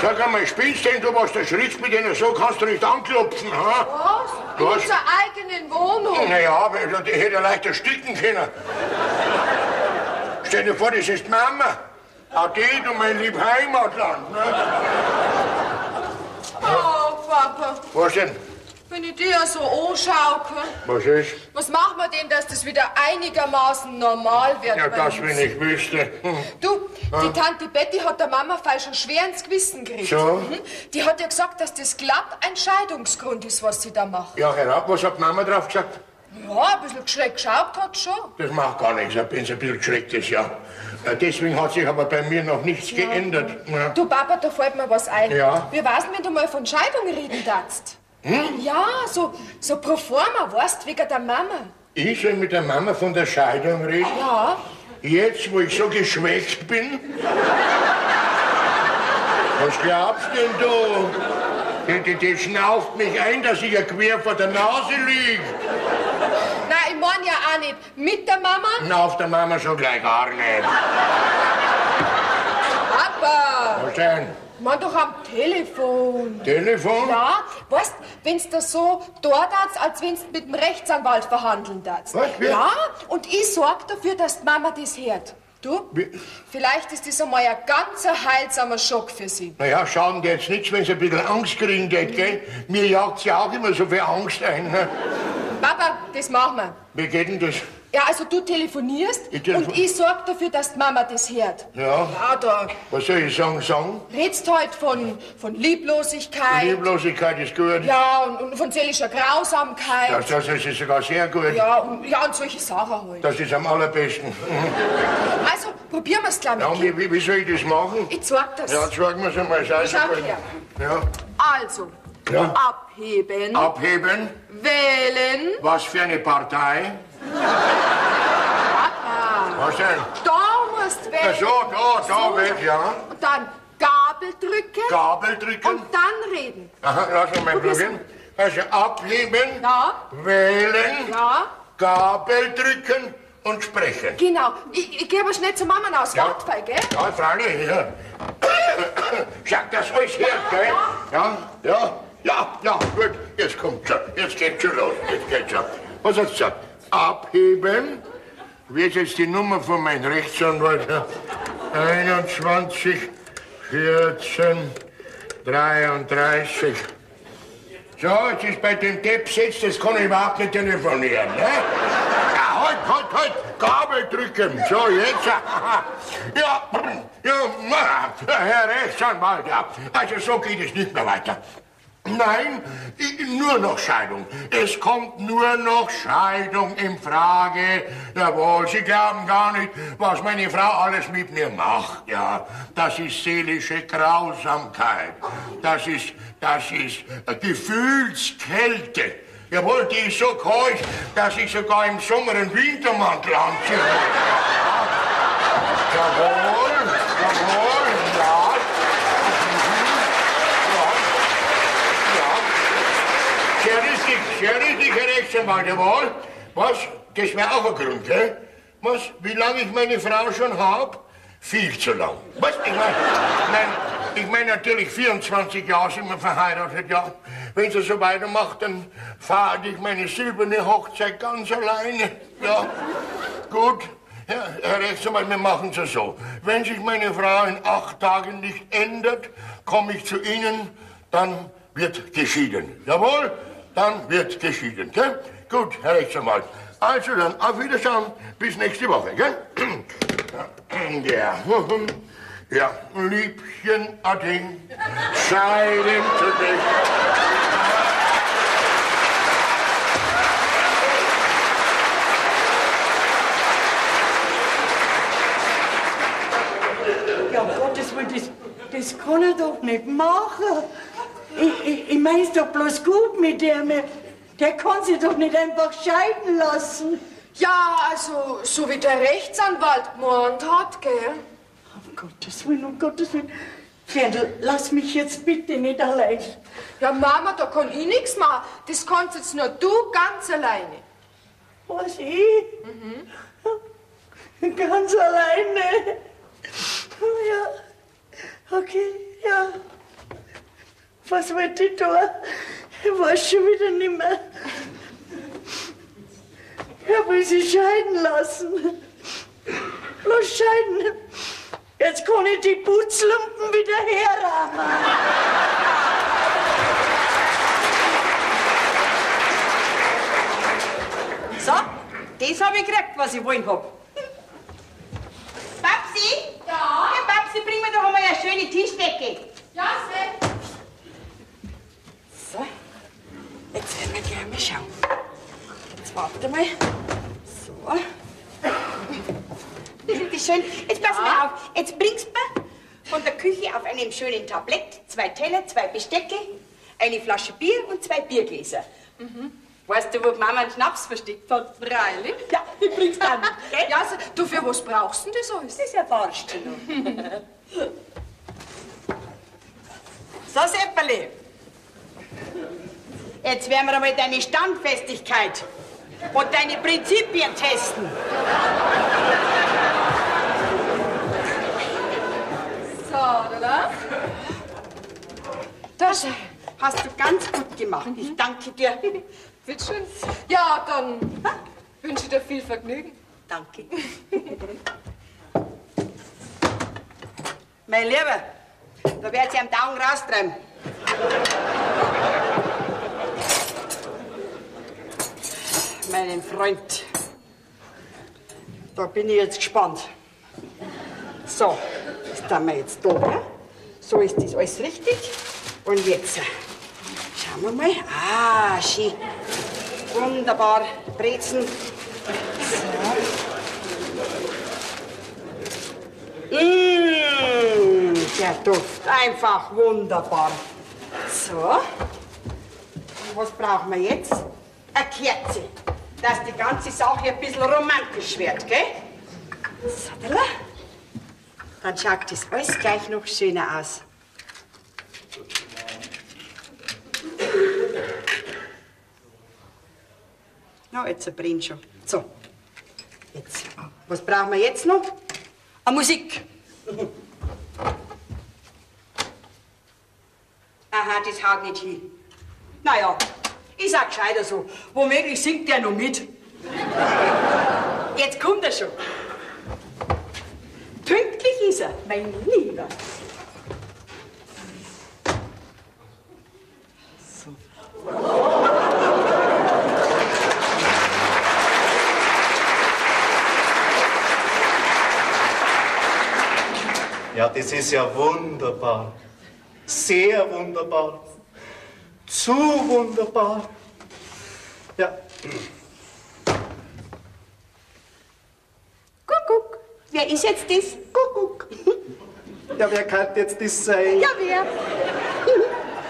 Sag einmal, spinnst denn du, was du schrittst mit denen? So kannst du nicht anklopfen, ha? Was? In unserer eigenen Wohnung? Na ja, aber die hätte ja leicht ersticken können. Stell dir vor, das ist Mama. Ade, du mein lieb Heimatland. Ne? Oh, Papa. Was denn? Wenn ich dir so anschaue. Was ist? Was machen wir denn, dass das wieder einigermaßen normal wird? Ja, bei das, uns? wenn ich wüsste. Du, die Tante Betty hat der Mama falsch schon schwer ins Gewissen gekriegt. So? Mhm. Die hat ja gesagt, dass das glatt ein Scheidungsgrund ist, was sie da macht. Ja, Herr, was hat die Mama drauf gesagt? Ja, ein bisschen schräg geschaut hat schon. Das macht gar nichts, wenn sie ein bisschen geschreckt ist, ja. Deswegen hat sich aber bei mir noch nichts geändert. Ja. Du, Papa, da fällt mir was ein. Ja. Wie war's denn, wenn du mal von Scheidung reden darfst? Hm? Ja, so pro forma, weißt, wegen der Mama. Ich soll mit der Mama von der Scheidung reden? Ja. Jetzt, wo ich so geschwächt bin? Was glaubst denn du? Die schnauft mich ein, dass ich ja quer vor der Nase lieg. Nein, ich mein ja auch nicht mit der Mama. Na, auf der Mama schon gleich gar nicht. Papa! Was denn? Ich mein doch am Telefon. Telefon? Ja, weißt, wenn's das so dort darfst, als wenn's mit dem Rechtsanwalt verhandeln darfst. Was? Wie? Ja, und ich sorg dafür, dass die Mama das hört. Du, Wie? vielleicht ist das einmal ein ganz heilsamer Schock für sie. Na ja, schauen die jetzt nichts, wenn sie ein bisschen Angst kriegen, geht, gell? Mir jagt ja auch immer so viel Angst ein. Ne? Papa, das machen wir. Wie geht denn das? Ja, also du telefonierst und ich sorg dafür, dass die Mama das hört. Ja. Ja, da. Was soll ich sagen, sagen? Redst halt von Lieblosigkeit. Lieblosigkeit ist gut. Ja, und von seelischer Grausamkeit. Ja, das ist sogar sehr gut. Ja, und solche Sachen halt. Das ist am allerbesten. Also, probieren wir's gleich Ja, mit. und wie soll ich das machen? Ich zeig das. Ja, zeig mir's einmal. Schau her. Ja. Also, Ja. abheben. Abheben. Wählen. Was für eine Partei? Papa. Was denn? Da musst wählen. Ja, so, da, so. wählen, ja. Und dann Gabel drücken. Gabel drücken. Und dann reden. Aha, lass mich mal probieren. Also abheben, ja. Wählen, ja. Gabel drücken und sprechen. Genau. Ich geh aber schnell zur Mama raus. Ja. Wart, gell? Ja, freilich, ja. Schau, das alles her, gell? Ja, ja, ja, ja, gut. Jetzt kommt schon. Jetzt geht's schon los. Jetzt geht's schon. Was hat's gesagt? Abheben. Wie ist jetzt die Nummer von meinem Rechtsanwalt? 21, 14, 33. So, jetzt ist bei dem Depp sitzt, das kann ich überhaupt nicht telefonieren, ne? Ja, halt, halt, halt! Gabel drücken! So, jetzt! Ja, ja, Herr Rechtsanwalt, ja. Also so geht es nicht mehr weiter. Nein, nur noch Scheidung. Es kommt nur noch Scheidung in Frage. Jawohl, Sie glauben gar nicht, was meine Frau alles mit mir macht. Ja, das ist seelische Grausamkeit. Das ist Gefühlskälte. Jawohl, die ist so kalt, dass ich sogar im Sommer einen Wintermantel anziehe. Jawohl, jawohl, ja. Sehr richtig, Herr Rechtsanwalt, jawohl. Was? Das wäre auch ein Grund, gell? Was? Wie lange ich meine Frau schon hab? Viel zu lang. Was? Ich mein natürlich 24 Jahre sind wir verheiratet, ja. Wenn sie so weitermacht, dann fahre ich meine silberne Hochzeit ganz alleine. Ja, gut. Ja, Herr Rechtsanwalt, wir machen es so. Wenn sich meine Frau in 8 Tagen nicht ändert, komme ich zu Ihnen, dann wird geschieden. Jawohl? Dann wird geschieden, gell? Gut, Herr Rechtsanwalt. Also dann, auf Wiedersehen, bis nächste Woche, gell? Ja, ja, Liebchen, ade, scheiden zu dich. Ja, Gottes Willen, das kann er doch nicht machen. Ich mein's doch bloß gut mit dem. Der kann sich doch nicht einfach scheiden lassen. Ja, also, so wie der Rechtsanwalt gemeint hat, gell? Um Gottes Willen, um Gottes Willen. Ferndl, lass mich jetzt bitte nicht allein. Ja, Mama, da kann ich nichts machen. Das kannst jetzt nur du ganz alleine. Was, ich? Mhm. Ganz alleine? Ja, okay, ja. Was wollte ich tun? Ich weiß schon wieder nicht mehr. Er will sich scheiden lassen. Bloß scheiden. Jetzt kann ich die Putzlumpen wieder herrahmen. So, das hab ich gekriegt, was ich wollen hab. Babsi? Ja? Ja, Babsi, bring mir doch einmal eine schöne Tischdecke. Ja, Sepp. So, jetzt werden wir gleich mal schauen. Jetzt warte mal. So. Das ist schön. Jetzt pass mal auf. Jetzt bringst du mir von der Küche auf einem schönen Tablett 2 Teller, 2 Bestecke, eine Flasche Bier und 2 Biergläser. Mhm. Weißt du, wo die Mama einen Schnaps versteckt hat? Freilich. Ja, die bringst du dann. Gell? Ja, also, du, für was brauchst du denn das alles? Das erfahrst du noch. So, Sepperle. Jetzt werden wir einmal deine Standfestigkeit und deine Prinzipien testen. So, oder? Das hast du ganz gut gemacht. Ich danke dir. Bitte schön. Ja, dann wünsche ich dir viel Vergnügen. Danke. Mein Lieber, da werd ich am Daumen raustreiben. Meinen Freund. Da bin ich jetzt gespannt. So, das tun wir jetzt da, gell? So ist das alles richtig. Und jetzt schauen wir mal. Ah, schön. Wunderbar. Brezen. So. Mmh, der Duft. Einfach wunderbar. So. Und was brauchen wir jetzt? Eine Kerze. Dass die ganze Sache ein bisschen romantisch wird, gell? So, dann schaut das alles gleich noch schöner aus. Na, jetzt brennt schon. So, jetzt. Was brauchen wir jetzt noch? Eine Musik. Aha, das haut nicht hin. Naja, ist auch gescheiter so. Womöglich singt der noch mit. Jetzt kommt er schon. Pünktlich ist er, mein Lieber. So. Ja, das ist ja wunderbar. Sehr wunderbar. Zu wunderbar. Ja. Kuckuck. Wer ist jetzt das? Kuckuck. Ja, wer kann jetzt das sein? Ja, wer?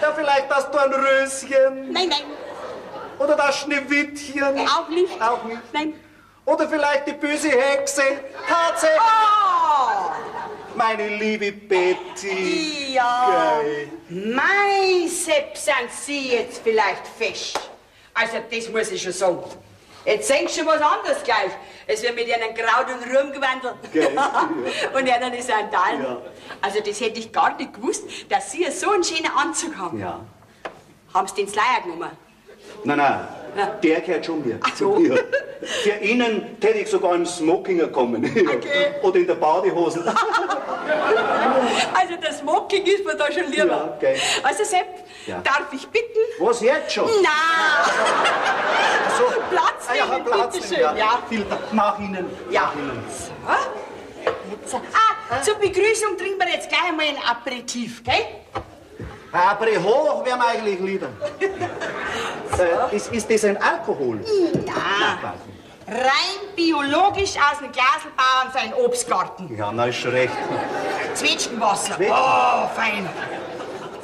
Ja, vielleicht das Dornröschen. Nein, nein. Oder das Schneewittchen. Auch nicht. Auch nicht. Nein. Oder vielleicht die böse Hexe. Tatsächlich. Oh! Meine liebe Betty. Ja. Geil. Mei, Sepp, sind Sie jetzt vielleicht fesch. Also, das muss ich schon sagen. Jetzt sehen Sie schon was anderes gleich. Es wird mit einem Kraut- und Ruhm gewandelt. Und einer ist Sandalen. Ja. Also, das hätte ich gar nicht gewusst, dass Sie so einen schönen Anzug haben. Ja. Haben Sie den Slayer genommen? Nein, nein. Na. Der gehört schon mir. Ach so. Ja. Für Ihnen hätte ich sogar im Smoking kommen. Okay. Oder in der Badehose. Also der Smoking ist mir da schon lieber. Ja, okay. Also Sepp, Ja. darf ich bitten? Was jetzt schon? Na, So. Platz Ah, ja, nehmen, Platz bitteschön. nehmen, Ja. Vielen Dank. Nach Ihnen. Ja. Nach Ihnen. So. Jetzt. Ah, zur Begrüßung trinken wir jetzt gleich einmal ein Aperitif, gell? Apri hoch wäre mir eigentlich lieber. Ist das ein Alkohol? Na, rein biologisch aus dem Glaselbauern sein Obstgarten. Ja, na ist schon recht. Zwetschgenwasser. Zwetschgen. Oh, fein.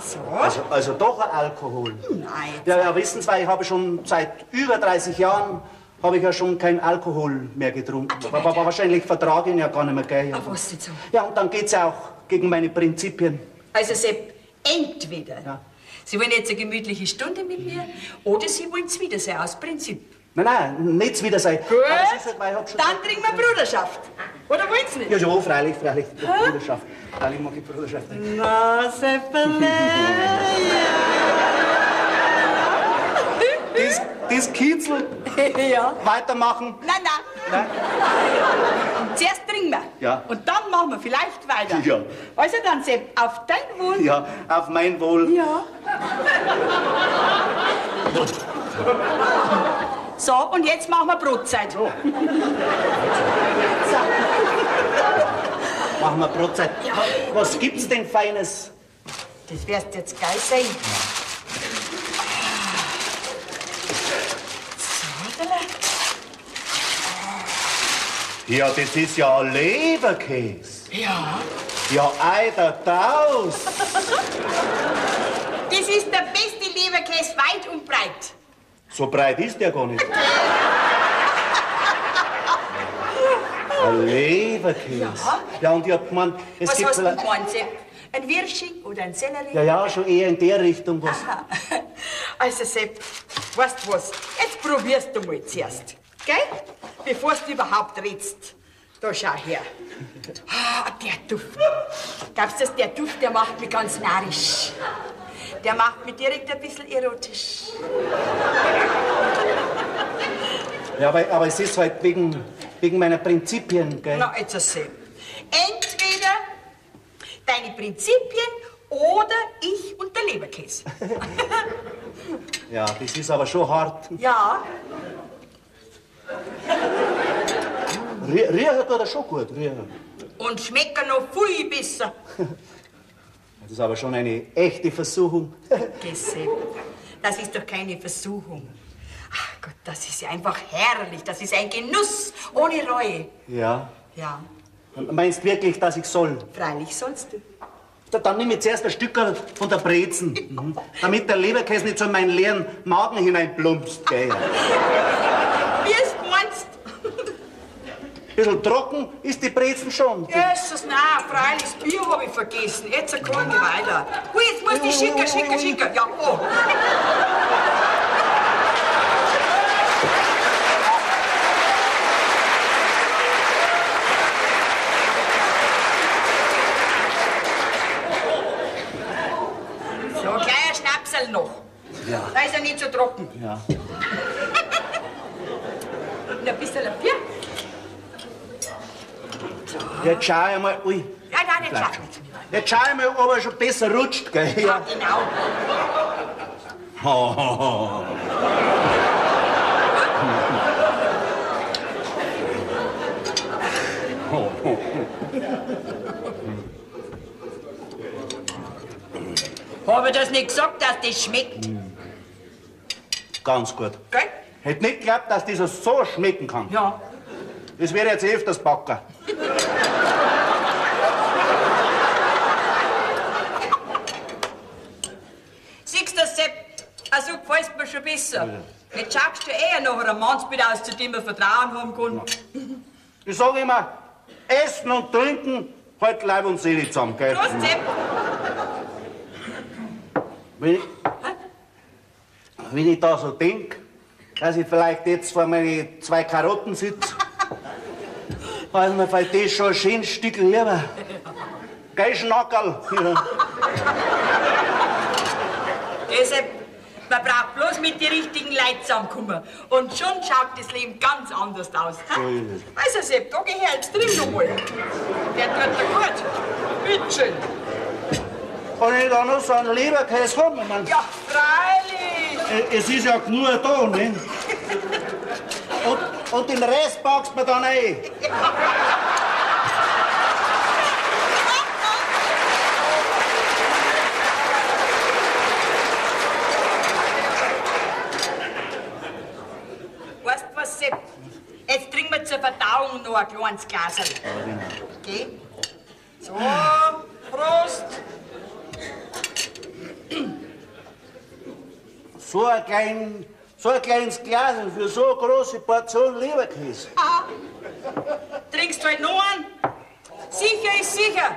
So. Also doch ein Alkohol. Nein. Ja, ja, wissen Sie, weil ich habe schon seit über 30 Jahren habe ich ja schon kein Alkohol mehr getrunken. Aber wahrscheinlich vertrage ich ihn ja gar nicht mehr, gell? Ach, was jetzt so? Ja, und dann geht's ja auch gegen meine Prinzipien. Also Sepp, entweder Ja. Sie wollen jetzt eine gemütliche Stunde mit mir oder Sie wollen's wieder sein, aus Prinzip. Nein, nein, nichts wieder sein. Gut, Aber es ist halt, weil ich hab schon dann trinken wir Bruderschaft. Oder wollen Sie nicht? Ja, schon, freilich, freilich. Bruderschaft. Freilich mag ich Bruderschaft. Na, Seppele. Das kitzelt. Ja. Weitermachen. Nein, nein. Zuerst trinken wir. Ja. Und dann machen wir vielleicht weiter. Ja. Also dann, Sepp, auf dein Wohl. Ja, auf mein Wohl. Ja. So, und jetzt machen wir Brotzeit. So. Machen wir Brotzeit. Ja. Was gibt's denn Feines? Das wirst du jetzt geil sehen. So, Adela. Ja, das ist ja Leberkäse. Ja. Ja, eider Daus. Das ist der beste Leberkäse weit und breit. So breit ist der gar nicht. Ein Leberkäse. Ja. Ja, und ich hab gemeint, es Was gibt hast du denn vielleicht... gemeint, Sepp? Ein Würsching oder ein Sellerie? Ja, ja, schon eher in der Richtung was. Aha. Also Sepp, weißt du was? Jetzt probierst du mal zuerst, gell? Bevor du überhaupt redst. Da schau her. Ah, der Duft. Glaubst du, dass der Duft, der macht mich ganz narrisch. Der macht mich direkt ein bisschen erotisch. Ja, aber es ist halt wegen meiner Prinzipien, gell? Na, jetzt Sepp. Entweder deine Prinzipien oder ich und der Leberkäse. Ja, das ist aber schon hart. Ja. Riechen tut er schon gut, riechen. Und schmecken noch viel besser. Das ist aber schon eine echte Versuchung. Geh, Sepp, das ist doch keine Versuchung. Ach Gott, das ist ja einfach herrlich. Das ist ein Genuss ohne Reue. Ja. Ja, Meinst wirklich, dass ich soll? freilich sollst du. Dann nehme ich zuerst ein Stück von der Brezen, damit der Leberkäse nicht so in meinen leeren Magen hineinplumpst. Gell? Wie es meinst. Bisschen trocken ist die Brezen schon. Jesus, nein, freilich, das Bier hab ich vergessen. Jetzt kann ich weiter. Hui, jetzt muss ich schicken, schicken, schicken. Ja, oh. So, gleich ein Schnapsel noch. Ja. Da ist er nicht so trocken. Ja. Und ein bisschen Bier. Jetzt schau ich mal. Ui. Ja, nein, nicht Bleibt schau. schon. Jetzt schau ich mal, ob er schon besser rutscht, gell? Ja, genau. Habe ich das nicht gesagt, dass das schmeckt? Ganz gut. Gell? Hätte nicht geglaubt, dass das so schmecken kann. Ja. Das wäre jetzt öfters backen. Siehst du, Sepp, also gefällt's mir schon besser. Jetzt schaust du eher nach einem Mannsbild aus, zu dem man Vertrauen haben kann. Ich sage immer, Essen und Trinken halt Leib und Seele zusammen, gell? Prost, Sepp. Wenn ich da so denk, dass ich vielleicht jetzt vor meine 2 Karotten sitze, weiß mir vielleicht das schon ein schönes Stück lieber. Gell, Schnackerl? Ja. Deshalb, man braucht bloß mit den richtigen Leuten zusammenkommen. Und schon schaut das Leben ganz anders aus. So ist es. Also, Sepp, da geh her, jetzt trink noch mal. Der tut dir gut. Bitteschön. Kann ich da noch so einen Leberkäse haben? Ich mein, Ja, freilich. Es ist ja genug da, ne? Und den Rest packst du mir dann ein. Weißt du was, Sepp? Jetzt trinken wir zur Verdauung noch ein kleines Glaserl. Okay? So, Prost. So ein kleines Glas für so eine große Portion Leberkäse. Ah. Trinkst du halt noch einen? Sicher ist sicher.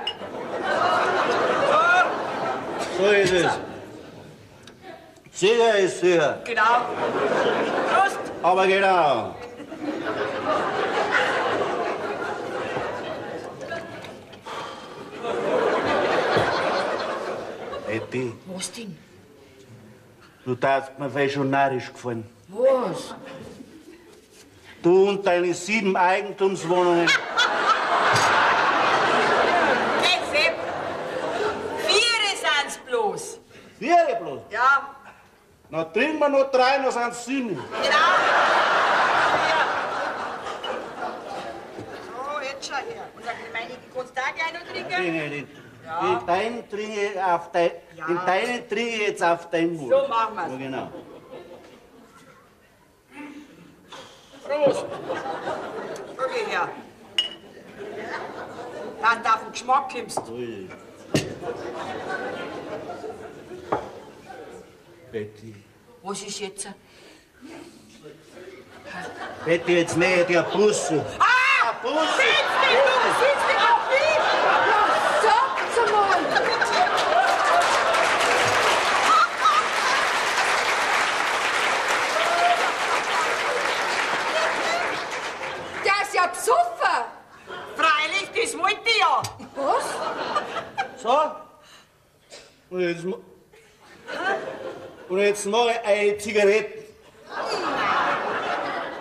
So ist es. Sicher ist sicher. Genau. Prost. Aber genau. Betty. Was denn? Du darfst mir vielleicht schon narrisch gefallen. Was? Du und deine 7 Eigentumswohnungen. Hey, Sepp. 4 sind's bloß. 4 bloß? Ja. Na, trinken wir noch 3, dann sind's 7. Genau. Ja. So, jetzt schau her. Und dann meine, kannst du auch gleich noch trinken? Nee, nee, nee. Ja. Den deinen trinke ich auf dein, ja. Den deinen trinke ich jetzt auf dein Wohl. So machen wir's. Ja, genau. Prost. Okay, her. Dass du auf den Geschmack kommst. So ist es. Betty. Was ist jetzt? Betty, jetzt näher dir Busse. Ah! Busse! Sitz dich, du! Sitz dich auf mich! Ja, sag's einmal! Der ist ja besoffen! Freilich, das wollte ich ja! Was? So? Und jetzt mach ich eine Zigarette. Nein,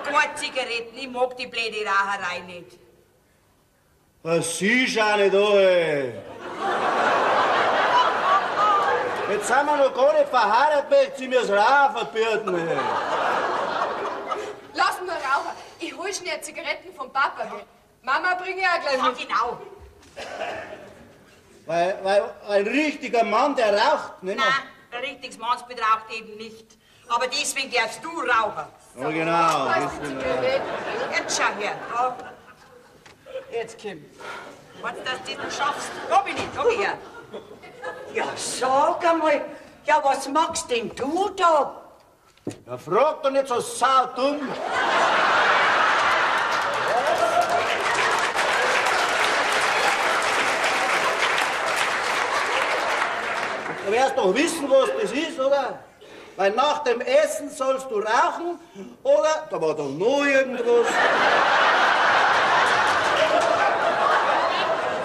keine Zigaretten, ich mag die blöde Raucherei nicht. Das siehst du auch nicht, ey. Jetzt sind wir noch gar nicht verheiratet, möchte sie mir das Rauchen verbieten, ey. Lass mich nur rauchen. Ich hol schnell Zigaretten vom Papa, gell? Mama bringe ich auch gleich mit. Ja, genau. Weil ein richtiger Mann, der raucht, nicht? Nein, ein richtiges Mannsbild raucht eben nicht. Aber deswegen darfst du rauchen. Ja, genau. Jetzt schau her. Da. Jetzt komm. Meinst du, dass du das noch schaffst? Da bin ich, da geh her. Ja, sag einmal. Ja, was machst denn du da? Ja, frag doch nicht so saudumm. Du wirst doch wissen, was das ist, oder? Weil nach dem Essen sollst du rauchen, oder? Da war doch noch irgendwas.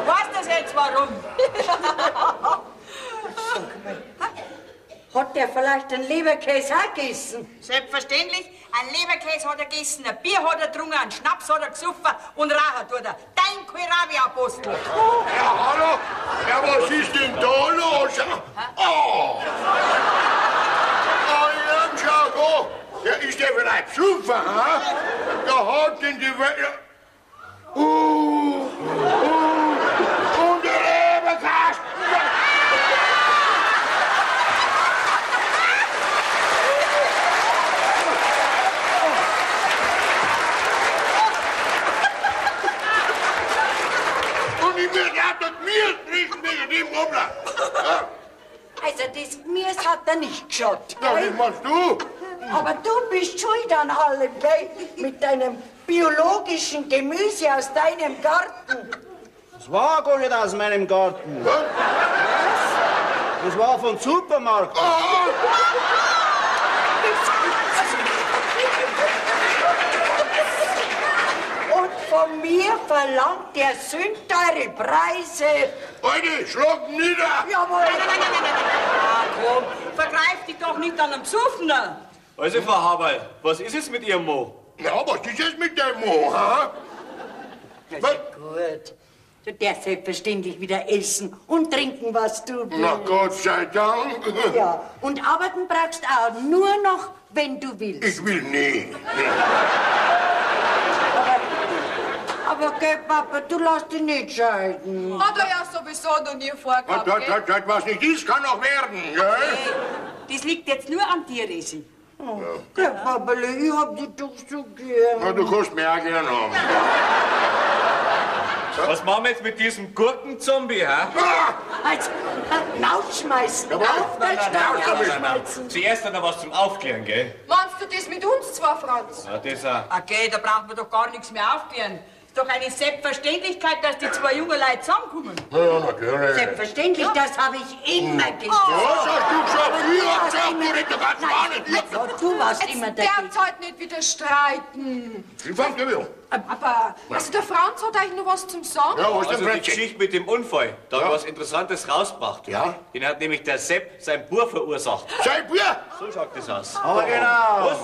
Weißt du das jetzt warum? Sag mal, hat der vielleicht einen Leberkäse auch gegessen? Selbstverständlich. Ein Leberkäse hat er gegessen, ein Bier hat er getrunken, einen Schnaps hat er gesoffen und rauchen tut er. Dein Kohlrabi-Apostel. Ja, hallo? Ja, was ist denn da los? Oh! Oh, ja, schau da. Ja, ist der vielleicht besoffen, hä? Da hat denn die Welt... Und der Leberkasten! Und ich werde auch das Gemüse richten wegen dem Rumler. Also das Gemüse hat er nicht geschaut. Ja, das machst du. Aber du bist schuld an allem, gell? Mit deinem biologischen Gemüse aus deinem Garten. Das war gar nicht aus meinem Garten. Was? Das war vom Supermarkt. Oh. Und von mir verlangt der sündteure Preise. Alte, schlag nieder! Jawohl! Nein, nein, nein, nein, nein, nein. Ah, komm, vergreif dich doch nicht an einem Besoffenen. Also, Frau Haberl, was ist es mit Ihrem Mo? Ja, was ist es mit dem Mo, hä? Ja, ist ja gut. Du darfst selbstverständlich wieder essen und trinken, was du willst. Na, Gott sei Dank. Ja, und arbeiten brauchst auch nur noch, wenn du willst. Ich will nicht. Aber gell, Papa, du lässt dich nicht scheiden. Hat er ja sowieso noch nie vorgehabt, gell? Das, was nicht ist, kann auch werden, gell? Hey, das liegt jetzt nur an dir, Resi. Oh, gell, Papale, ich hab dich doch so gern. Na, du kannst mich auch gern haben. Was machen wir jetzt mit diesem Gurkenzombie, ha? Also, rausschmeißen. Auf der Stange rausschmeißen. Zuerst dann noch was zum Aufklären, gell? Meinst du das mit uns zwei, Franz? Ja, das auch. Okay, da braucht man doch gar nichts mehr aufklären. Ist doch eine Selbstverständlichkeit, dass die zwei jungen Leute zusammenkommen. Ja, natürlich. Selbstverständlich, das habe ich immer gesagt. Was hast du gesagt? Ich hab gesagt, du redest ganz gar nicht. Ja, du warst immer Der dagegen. halt nicht wieder streiten. Ich fang gleich an. Aber, also der Franz hat eigentlich noch was zum Sagen. Ja, was denn, Also die Franzi? Geschichte mit dem Unfall, da hat was Interessantes rausgebracht. Ja. Den hat nämlich der Sepp, sein Bub, verursacht. Sein Bub? So schaut das aus. Aber genau. Was?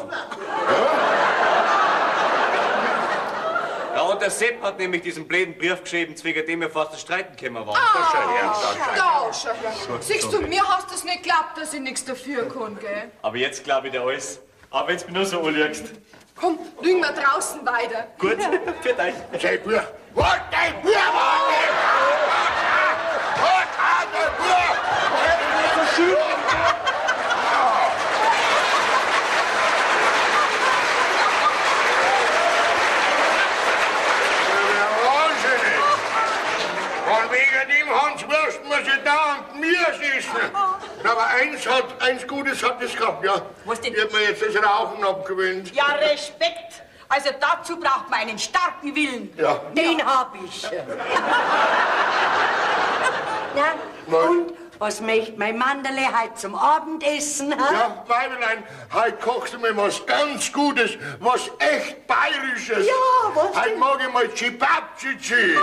Ja, und der Sepp hat nämlich diesen blöden Brief geschrieben, wegen dem wir fast zu streiten gekommen waren. Da, schau her. Siehst du, mir hast das nicht geglaubt, dass ich nichts dafür kann, gell? Aber jetzt glaube ich dir alles. Auch wenn's mir nur so anlügst. Komm, lügen wir draußen weiter. Gut, für euch. Sein Bub. Was, dein Bub war das? Was hat der Bub? Wahnsinnig! Von wegen dem Hans Wurst muss ich dauernd mir schießen. Aber eins Gutes hat es gehabt, ja. Was denn? Ich hab mir jetzt das Rauchen abgewöhnt. Ja, Respekt. Also dazu braucht man einen starken Willen. Ja. Den hab ich. Ja, und was möchte mein Manderle heute zum Abendessen? Ha? Ja, Weibelein, heute kochst du mir was ganz Gutes, was echt Bayerisches. Ja, was Heute denn? mag ich mal Cevapcici.